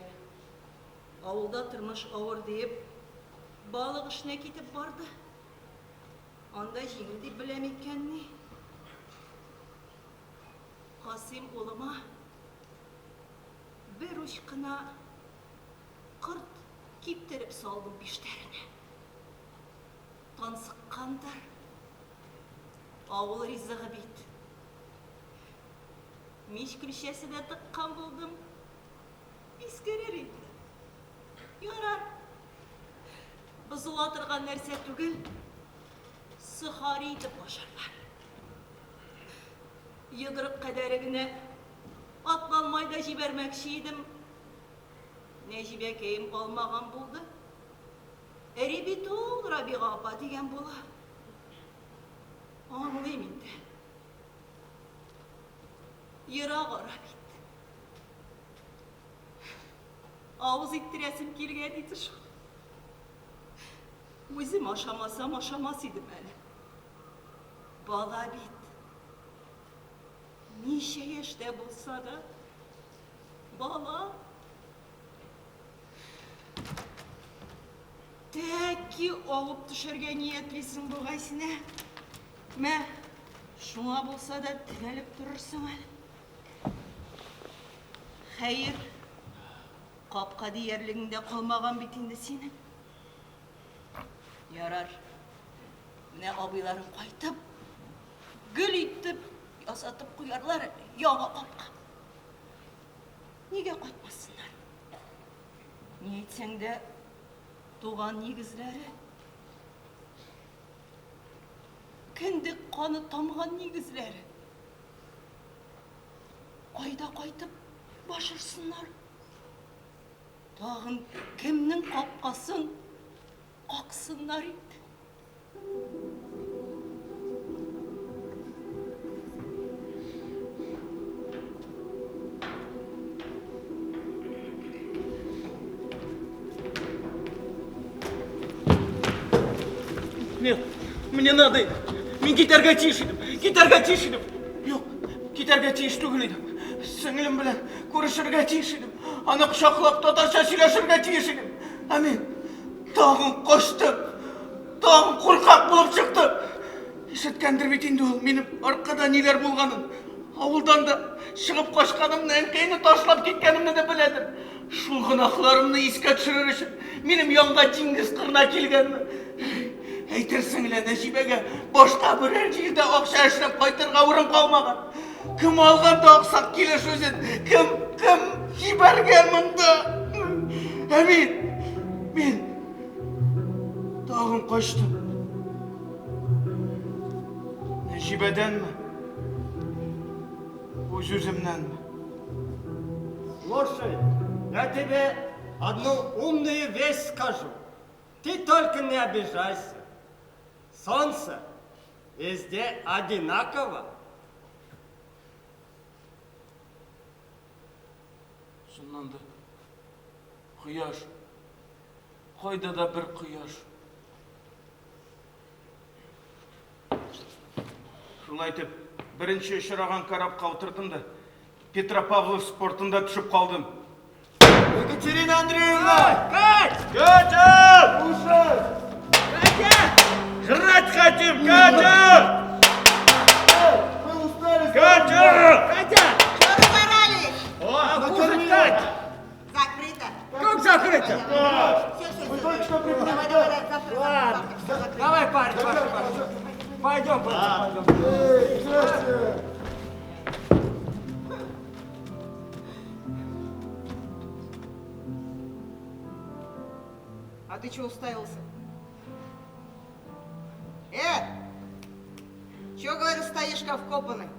Авылда тормыш авыр диеп, балык эшенә китеп барды. Анда җиңел дип белә микәнни? Касыйм улыма бер уч кына корт киптереп салдым биштәренә. Тансыккандыр. Авыл ризыгы бит. Мич көлчәсе дә тыккан булдым. Искерер инде. Ярар. Бозыла торган нәрсә түгел. Сохари итеп ашарлар. Йодрык кадәре генә атланмай да җибәрмәкче идем. Нәҗибәкәем алмаган булды. Эри бит ул, Рабига апа, дигән була. Аңлыйм инде. Ерак ара бит. Авыз иттерәсем килгән иде шул. Үзем ашамасам, ашамас идем әле. Бала бит. Ничә яшьтә булса да, бала. Тәки алып төшәргә ниятлисең бугай син, ә? Мә, шуңа булса да терәлеп торырсың әле. Хәер, капка диярлегең дә калмаган бит инде синең. Ярар. Менә абыйларың кайтып, гөл итеп ясатып куярлар әле яңа капка. Нигә кайтмасыннар? Ни әйтсәң дә, туган нигезләре. Кендек каны тамган нигезләре. Кайда кайтып баш орсыннар? Тагын кемнең капкасын каксыннар инде? Нет, мне надо. Мин китәргә тиеш идем. Китәргә тиеш идем. Юк, китәргә тиеш түгел идем. Сеңлем белән күрешергә тиеш идем. Аны кочаклап татарча сөйләшергә тиеш идем. Ә мин тагын качтым. Тагын куркак булып чыктым. Ишеткәндер бит инде ул минем аркада ниләр булганын. Авылдан да чыгып качканымны, әнкәйне ташлап киткәнемне дә беләдер. Шул гөнаһларымны искә төшерер өчен минем янга диңгез кырына килгәнме? Әйтерсең лә Нәҗибәгә башка берәр җирдә акча эшләп кайтырга урын калмаган. Кем алган да аксак килеш үзен? Кем, кем җибәргән монда? Ә мин, мин тагын качтым. Нәҗибәдәнме? Үз-үземнәнме? Слушай, я тебе одну умную вещь скажу. Ты только не обижайся. Солнце везде одинаково. Чыннан да, кояш, кайда да бер кояш. Шулай итеп, беренче очраган корабка утырдым да, Петропавловск портында төшеп калдым. Екатерина Андреевна! Кать! Катя! Кушать! Катя! Жрать хотим, Катя! Мы устали! Катя! Катя! Что разорались? А кушать, Накормила. Кать! Закрыто. Как закрыто? Все, все, Мы все. только что прибыли. Давай, давай, давай, завтра, завтра, Ладно. завтра. Все закрыто. Давай, парень, пошли, пошли. Пойдем, пойдем, пойдем. Эй, здрасте! А ты чего уставился? Э! Чего, говорю, стоишь как вкопанный?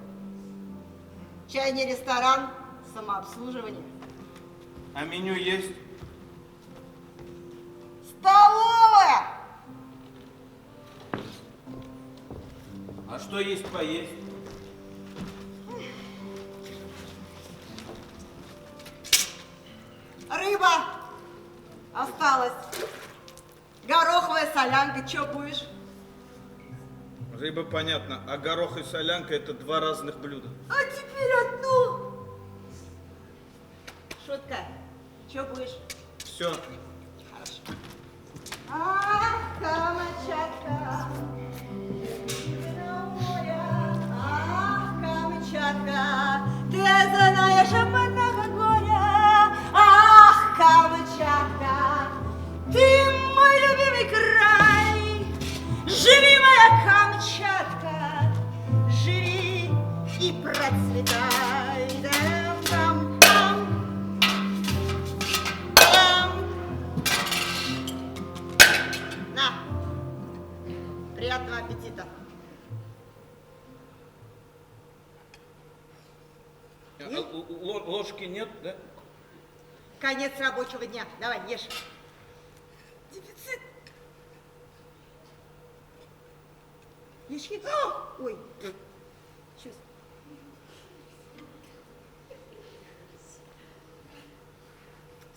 Чай не ресторан, самообслуживание. А меню есть? Столовая! А что есть поесть? Рыба осталась. Гороховая солянка, чё будешь? Рыба понятно, а горох и солянка это два разных блюда. А теперь одно. Шутка. Чё будешь? Все. Ах, Камчатка, на море, ах, Камчатка, ты знаешь много горя, ах, Камчатка, ты мой любимый край, живи, моя Камчатка, живи и процветай. Там-там-там, там. На. Приятного аппетита. Ложки нет, да? Конец рабочего дня. Давай, ешь. Дефицит. Ешь, ешь. А! Ой. Сейчас.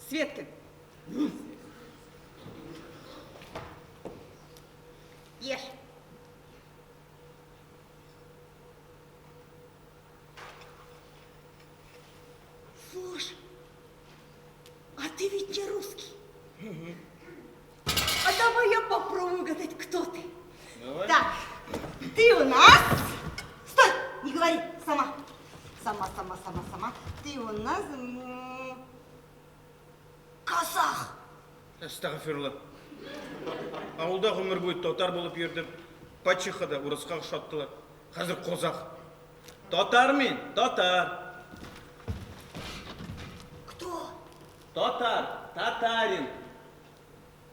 Светкин. Ешь. Слушай, а ты ведь не русский. А давай я попробую угадать, кто ты. Давай. Так, ты у нас... Стой! Не говори, сама. Сама, сама, сама, сама. Ты у нас... Казах. Әстәгъфирулла. Авылда гомер буе татар булып йөрдем. Пачихада урыска охшаттылар. Хәзер казах. Татар мин, татар. Кто? Татар, татарин.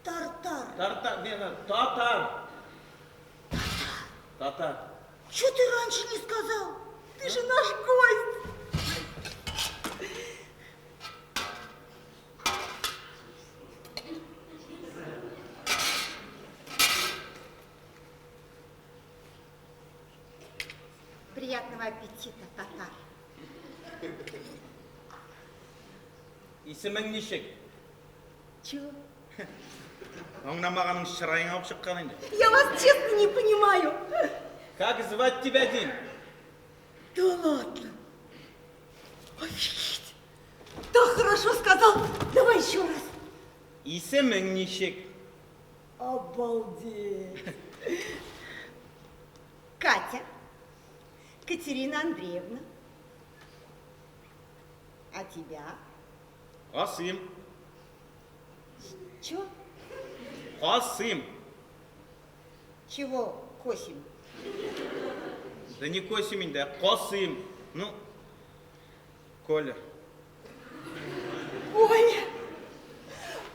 Тартар. Тартар, не, не, татар. Татар. Чего ты раньше не сказал? Ты же наш гость. Приятного аппетита, татар. Исемең ничек? Чего? Аңламаганың чыраеңа ук чыккан инде. Я вас честно не понимаю. Как звать тебя, Дим? Да ладно. Офигеть. Так хорошо сказал. Давай еще раз. Исемең ничек? Обалдеть. Катя, Катерина Андреевна. А тебя? Касыйм. Чего? Касыйм. Чего косим? Да не косим инде, а Касыйм. Ну, Коля. Коля!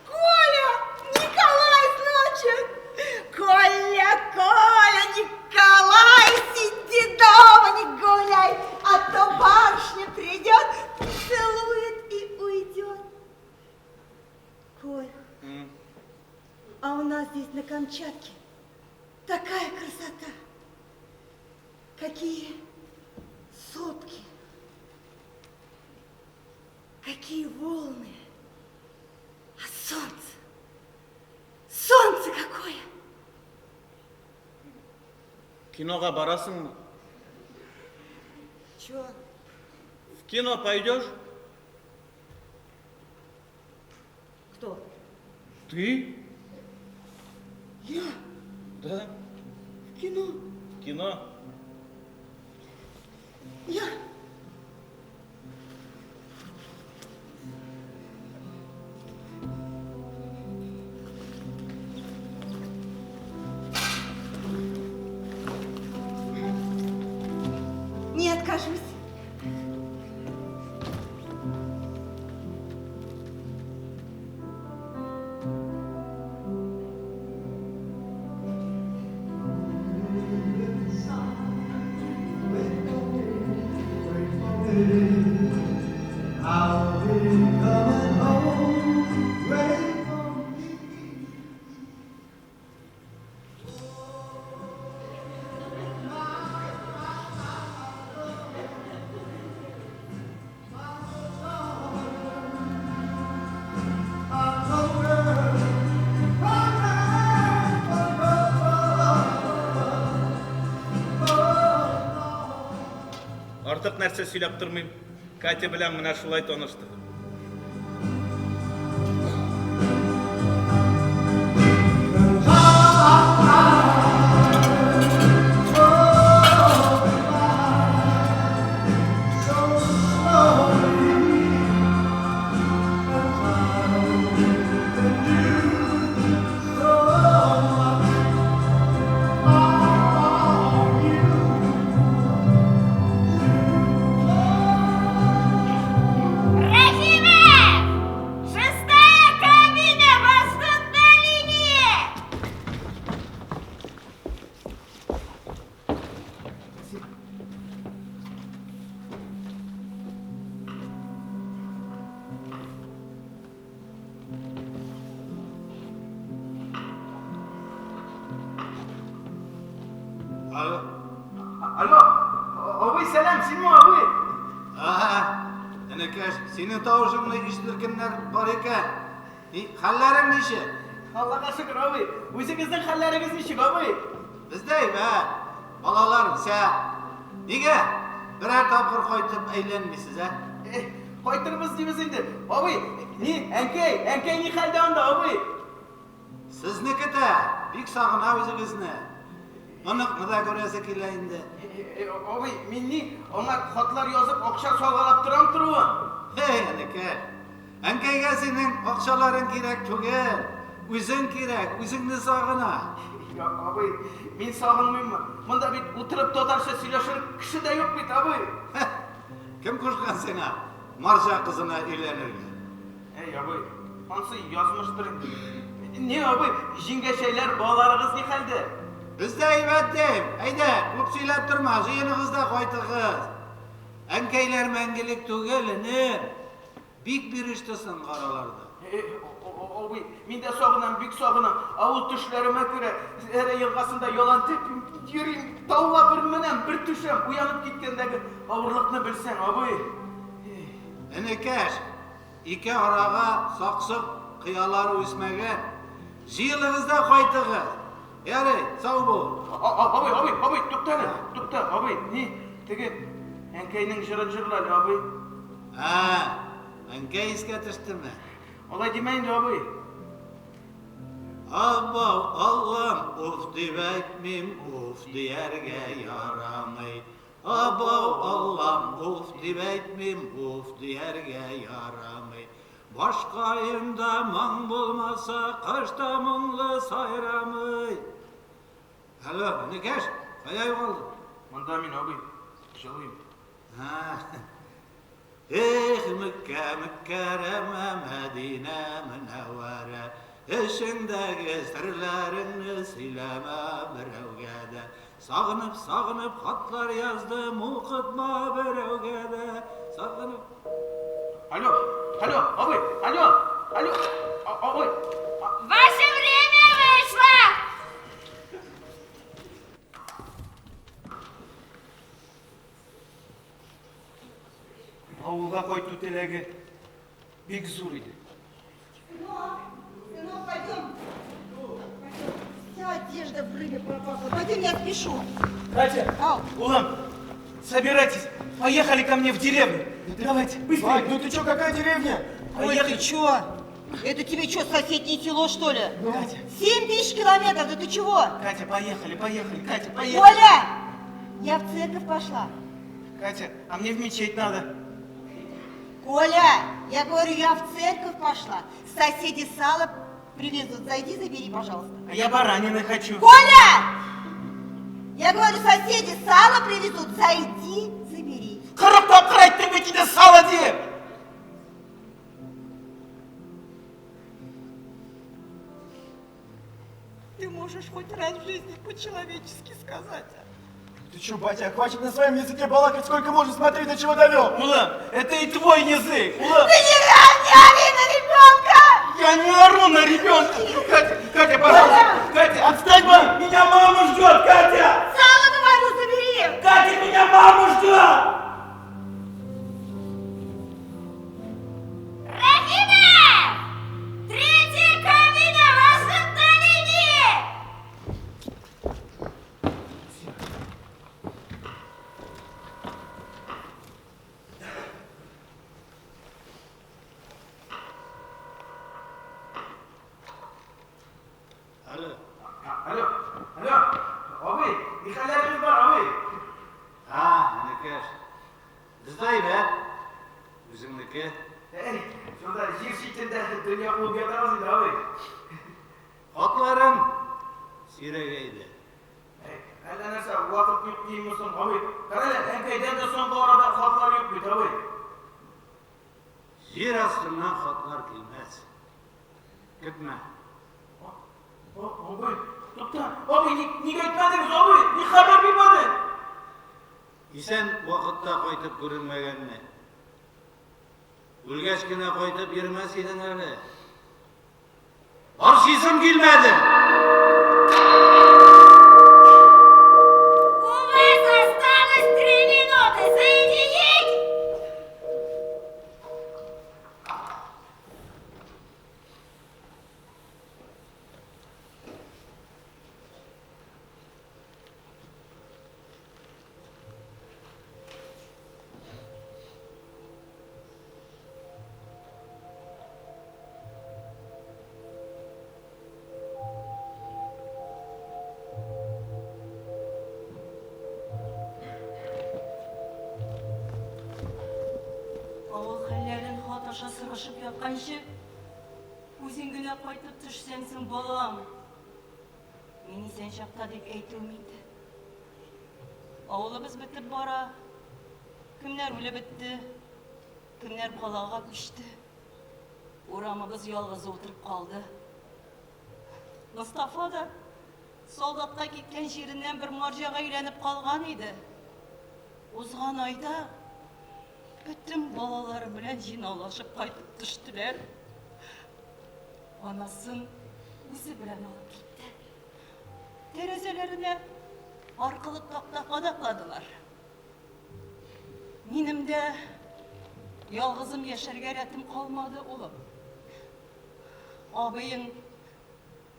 Коля! Николай, значит! Коля, Коля, Николай, сиди дома, не гуляй, а то барышня придет, поцелует и уйдет. Коль, а у нас здесь на Камчатке такая красота. Какие сопки, какие волны, а солнце, солнце какое! Кинога барасыңмы? Чё? В кино пойдешь? Кто? Ты? Я? Да. В кино? В кино. Я? Не откажусь. Артык нәрсә сөйләп тормыйм. Катя белән менә шулай таныштык. Рәхимә! Шестая кабина, вас ждут на линии! Алло. Алло, абый, сәлам, синме, абый? Ага, энекәш, синең тавышыңны ишетер кемнәр бар икән? И, хәлләрең ничек? Аллага шөкер, абый. Үзегезнең хәлләрегез ничек, абый? Бездә әйбәт. Балалар үсә. Нигә берәр тапкыр кайтып әйләнмисез, ә? Э, кайтырбыз дибез инде. Абый, ни, әнкәй, әнкәй ни хәлдә анда, абый? Сезне көтә, бик сагына үзегезне. Оныкны да күрәсе килә инде. Абый, мин ни, аңа хатлар язып, акча салгалап торам торуын. Һей, энекәш, әнкәйгә синең акчаларың кирәк түгел, үзең кирәк, үзеңне сагына. Я, абый, мин сагынмыйммы? Монда бит утырып татарча сөйләшер кеше дә юк бит, абый. Кем кушкан сиңа марҗа кызына өйләнергә? Әй, абый, ансы язмыштыр инде. Ни, абый, җиңгәчәйләр, балаларыгыз ни хәлдә? Бездә әйбәт дим. Әйдә, күп сөйләп торма, җыеныгыз да кайтыгыз. Әнкәйләр мәңгелек түгел, энем. Бик биреште соңгы араларда. Абый, мин дә сагынам, бик сагынам. Авыл төшләремә керә. Зәрә елгасында ялан тәпим йөрим. Тауга бер менәм, бер төшәм. Уянып киткәндәге авырлыкны белсәң, абый. Энекәш, ике арага саксык кыялар үсмәгән. Җыелыгыз да кайтыгыз. Ярый, сау бул. Абый, абый, абый, тукта әле, тукта, абый, ни, теге әнкәйнең җырын җырла әле, абый. Ә, әнкәй искә төштеме? Алай димә инде, абый. Абау, Аллам, уф дип әйтмим, уф дияргә ярамый. Абау, Аллам, уф дип әйтмим, уф дияргә ярамый. Башкаемда моң булмаса, кош та моңлы сайрамый. Алло, энекәш, кая югалдың? Монда мин, абый, җылыйм. Эх, Мәккә, Мөкәррәмә, Мәдинә, Мөнәвәрә, эчеңдәге серләреңне сөйләмә берәүгә дә. Сагынып, сагынып хатлар яздым, укытма берәүгә дә. Сагынып. Алло, алло, абый, алло, алло, абый. Ваше время вышло! Авылга кайту теләге бик зур иде. Сынок, сынок, пойдем. Пойдем. Вся одежда в рыбе пропахла. Пойдем, я спешу. Катя, Ау. улым, Собирайтесь, поехали ко мне в деревню. Давайте, быстрее. Бать, ну ты чё, какая деревня? Ой, ты чё? Это тебе чё, соседнее село, что ли? Катя. 7000 километров, да ты чего? Катя, поехали, поехали, Катя, поехали. Коля! Я в церковь пошла. Катя, а мне в мечеть надо. Коля, я говорю, я в церковь пошла. Соседи сало привезут. Зайди, забери, пожалуйста. А я баранины хочу. Коля! Я говорю, соседи сало привезут. Зайди, забери. 40 тапкыр әйттем бит инде сало дип. Ты можешь хоть раз в жизни по-человечески сказать, а? Ты чё, батя, хватит на своем языке балакать, сколько можно, смотри, до чего довел. Улам, это и твой язык. Улам. Ты не, не ори на ребенка! Я не ору на ребенка. Катя, Катя, пожалуйста. Катя, отстань, мам. Меня мама ждет, Катя. Сало, говорю, забери! Катя, меня мама ждет. Рәхимә! Третья кабина возобновление! Алло. Алло, алло, абый, ни хәлләрегез бар, абый? А, энекәш. Бездә әйбәт. Үзеңнеке. Әй, шунда җир читендә дөнья куып ятабыз инде, абый. Хатларың сирәгәйде. Әй, әллә нәрсә, вакыт юк димме соң, абый? Кара әле, әнкәйдән дә соңгы арада хатлар юк бит, абый. Җир астыннан хатлар килмәс. Көтмә. Абый, тукта, абый, нигә әйтмәдегез, абый? Ник хәбәр бирмәдең? Исән вакытта кайтып күренмәгәнне. Үлгәч кенә кайтып йөрмәс идең әле. Борчыйсым килмәде. У вас осталось 3 минуты. Соединить! Авыл хәлләрен хат аша сорашып ятканчы, үзең генә кайтып төшсәң соң, балам. Мин исән чакта дип әйтүем инде. Авылыбыз бетеп бара. Кемнәр үлеп бетте, кемнәр калага күчте. Урамыбыз ялгызы утырып калды. Мостафа да солдатка киткән җиреннән бер марҗага өйләнеп калган иде. Узган айда бөтен балалары белән җыйнаулашып кайтып төштеләр. Анасын үзе белән алып китте. Тәрәзәләренә аркылы такта кадакладылар. Минем дә ялгызым яшәргә рәтем калмады, улым. Абыең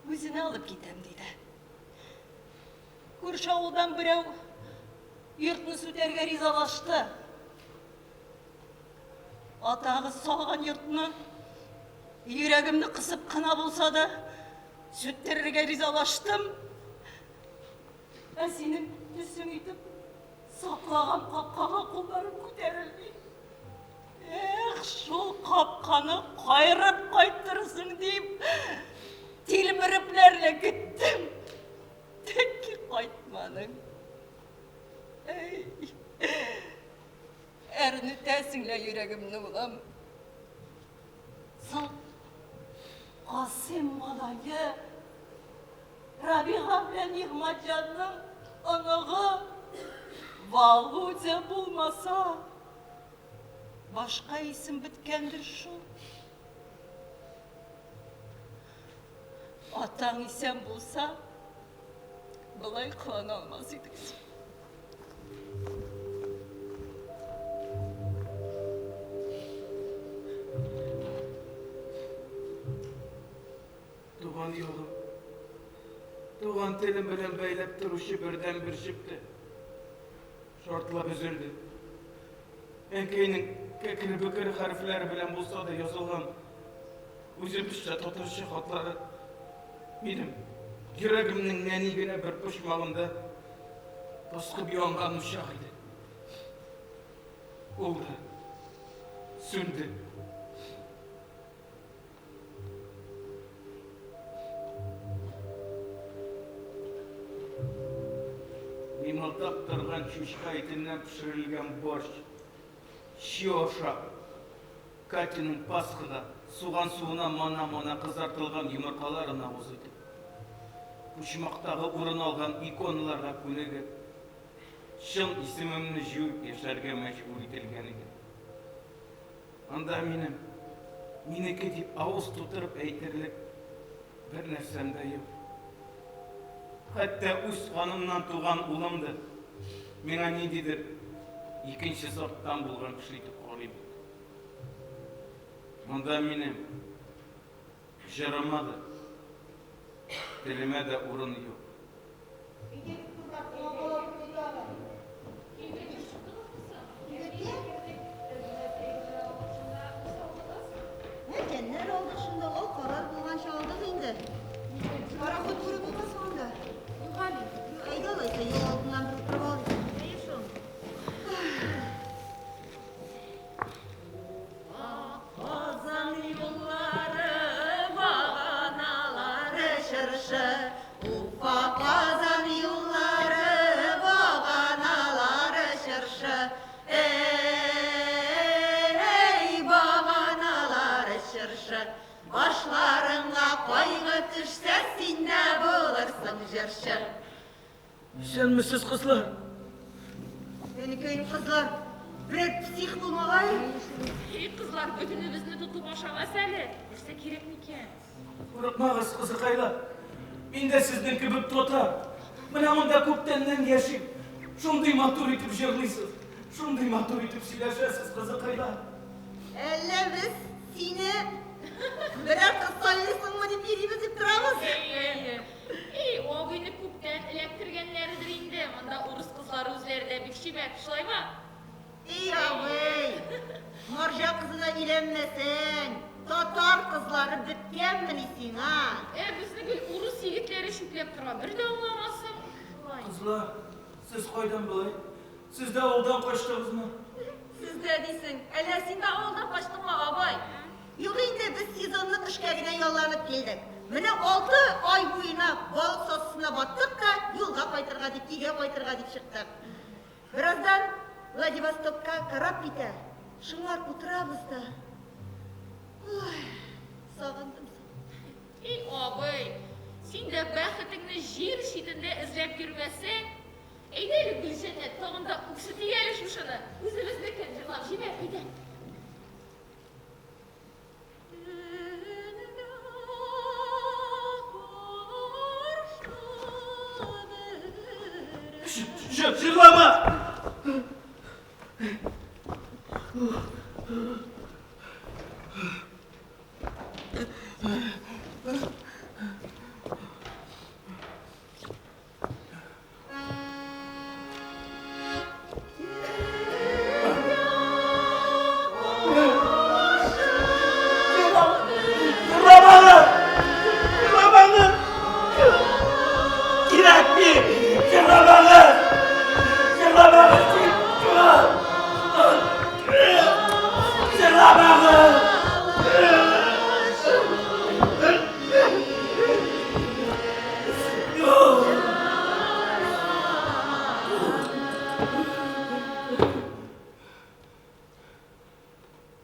үзенә алып китәм, диде. Күрше авылдан берәү йортны сүтәргә ризалашты. Атагыз салган йортны йөрәгемне кысып кына булса да сүттерергә ризалаштым. Ә синең төсең итеп саклаган капкага кулларым күтәрелми. Эх, шул капканы кайрып кайтырсың дип, тилмерепләрлә көттем. Тәки кайтмадың. Әй, әрнетәсең лә йөрәгемне, улым. Соң Касыйм малае Рабига белән Нигъмәтҗанның оныгы Володя булмаса, башка исем беткәндер шул. Атаң исән булса, болай кылана алмас идең син. Туган ягым, туган телем белән бәйләп торучы бердәнбер җеп тә. Шартлап өзелде. Әнкәйнең кәкре-бөкре хәрефләре белән булса да язылган үзебезчә татарча хатлары минем йөрәгемнең нәни генә бер почмагында пыскып янган учак иде. Ул да сүнде. Мимылдап торган чучка итеннән пешерелгән борщ, щи ашап, Катяның Пасхага суган суына мана-мана кызартылган йомыркаларын авыз итеп, почмактагы урын алган иконаларга күнегеп, чын исемемне җуеп яшәргә мәҗбүр ителгән идем. Анда минем, минеке дип авыз тутырып әйтерлек бер нәрсәм дә юк. Хәтта үз канымнан туган улым да миңа ниндидер икенче заттан булган кеше итеп карый бит. Монда минем җырыма да, телемә дә урын юк. Мәкәннәр алдык шунда, алкалар булганча алдык инде. Пароход күреп булмас анда. Юк әле. Әйдә алайса, юл алдыннан бер утырып алыйк. Әйе шул. Казан юллары, баганалары чыршы. Уфа, Казан юллары, баганалары чыршы. Эй, баганалары чыршы. Башларыңа кайгы төшсә, син дә булырсың җырчы. Исәнмесез, кызлар. Әнекәем, кызлар, берәр псих булмагае. Эй, кызлар, бөтенебезне тотып ашамас әле. Нәрсә кирәк микән? Курыкмагыз, кызыкайлар. Мин дә сезнең кебек татар. Менә монда күптәннән яшим. Шундый матур итеп җырлыйсыз, шундый матур итеп сөйләшәсез, кызыкайлар. Әллә без сине берәр кыз сайлыйсыңмы дип йөрибез дип торабыз? Әйе. Эй, абыйны күптән эләктергәннәрдер инде. Монда урыс кызлары үзләре дә бик чибәр, шулаймы? И абый, марҗа кызына өйләнмәсәң, татар кызлары беткәнмени сиңа? Ә безне гел урыс егетләре чүпләп тора, бер дә аңламассың. Шулай. Кызлар, сез кайдан болай? Сез дә авылдан качтыгызмы? Сез дә дисең, әллә син дә авылдан качтыңмы, абый? Юк инде, без сезонлык эшкә генә ялланып килдек. Менә алты ай буена балык сасысына баттык та, юлга кайтырга дип, өйгә кайтырга дип чыктык. Бераздан Владивостокка кораб китә, шуңар утырабыз да. Ой, сагындым соң. И абый, син дә бәхетеңне җир читендә эзләп йөрмәсәң, әйдә әле, Гөлҗәннәт, тагын да үксетик әле шушыны, үзебезнекен җырлап җибәр, әйдә. Җырлама!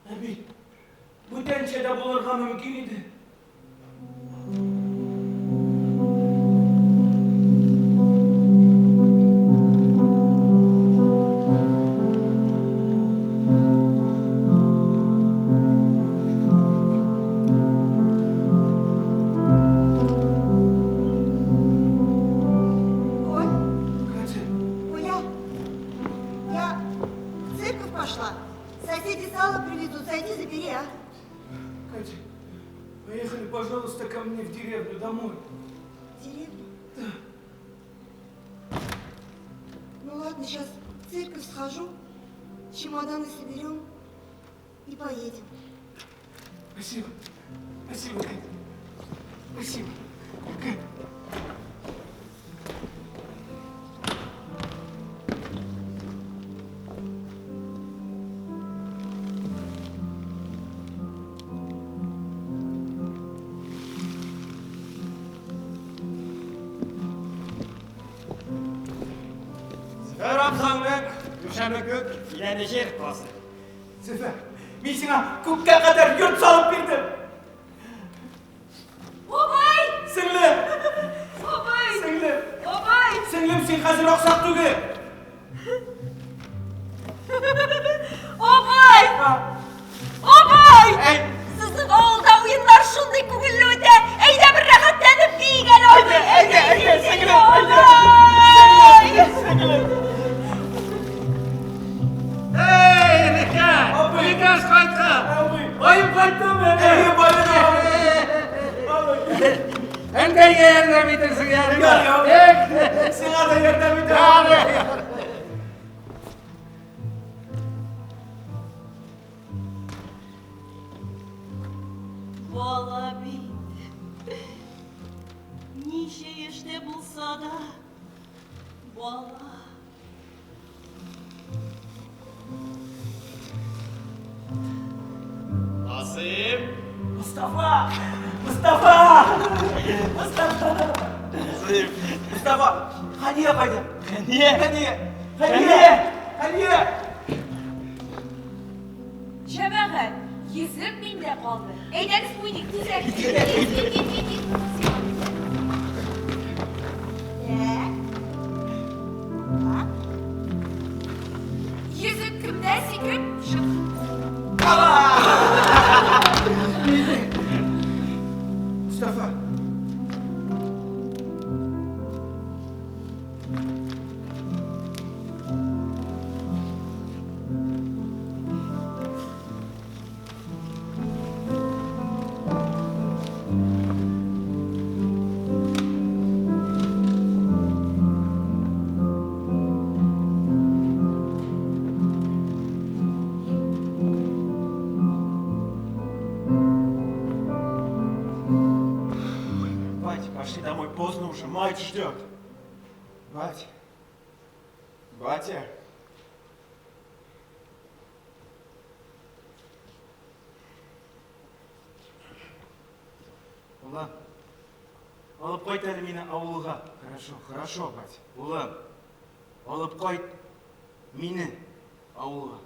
Ә бит бүтәнчә дә булырга мөмкин иде. Ой, Катя, Оля, я в церковь пошла. Соседи сало привезут, зайди, забери, а. Катя, поехали, пожалуйста, ко мне в деревню домой. В деревню? Да. Ну ладно, сейчас в В церковь схожу, чемоданы соберем и поедем. Спасибо. Спасибо, Катя. Спасибо. Катя. Зөфәр абзаңның түшәме күк, идәне җир классы. Зөфәр, мин сиңа күккә кадәр йорт салып бирдем. Бабай! Сеңлем! Бабай! Сеңлем! Бабай! Сеңлем, син хәзер аксак түгел. Абый! Абый! Сезнең авылда уеннар шундый күңелле үтә. Әйдә бер рәхәтләнеп биик әле, абый. Әйдә, әйдә, сеңлем, әйдә. Сеңлем, сеңлем. Эй, энекәш! Энекәш кайткан! Баем кайттымы? Әйе, баем. Әнкәйгә ярдәм итерсең әле. Ярый, Сиңа да ярдәм итәм. Бала бит. Ничә яшьтә булса да, бала. Касыйм! Мостафа! Мостафа! Мостафа! Мостафа! Хәния кайда? Хәния! Хәния! Хәния! Хәния! Җәмәгать, йөзек миндә калды. Әйдәгез уйныйк, тизрәк. Тиз, тиз, тиз, тиз, тиз. Йөзек кемдә сикереп чык. Мостафа! Бать, пошли домой, поздно уже, мать ждет. Бать. Батя. Улым, алып кайт әле мине авылга. Хорошо, хорошо, бать. Улым, алып кайт мине авылга.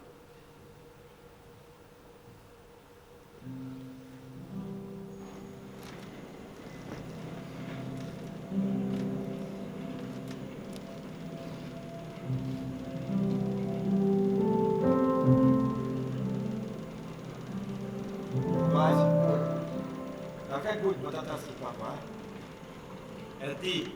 Бать, а как будет по-татарски папа, а? Әти.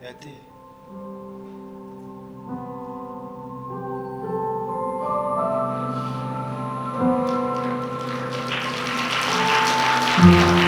Әти. Thank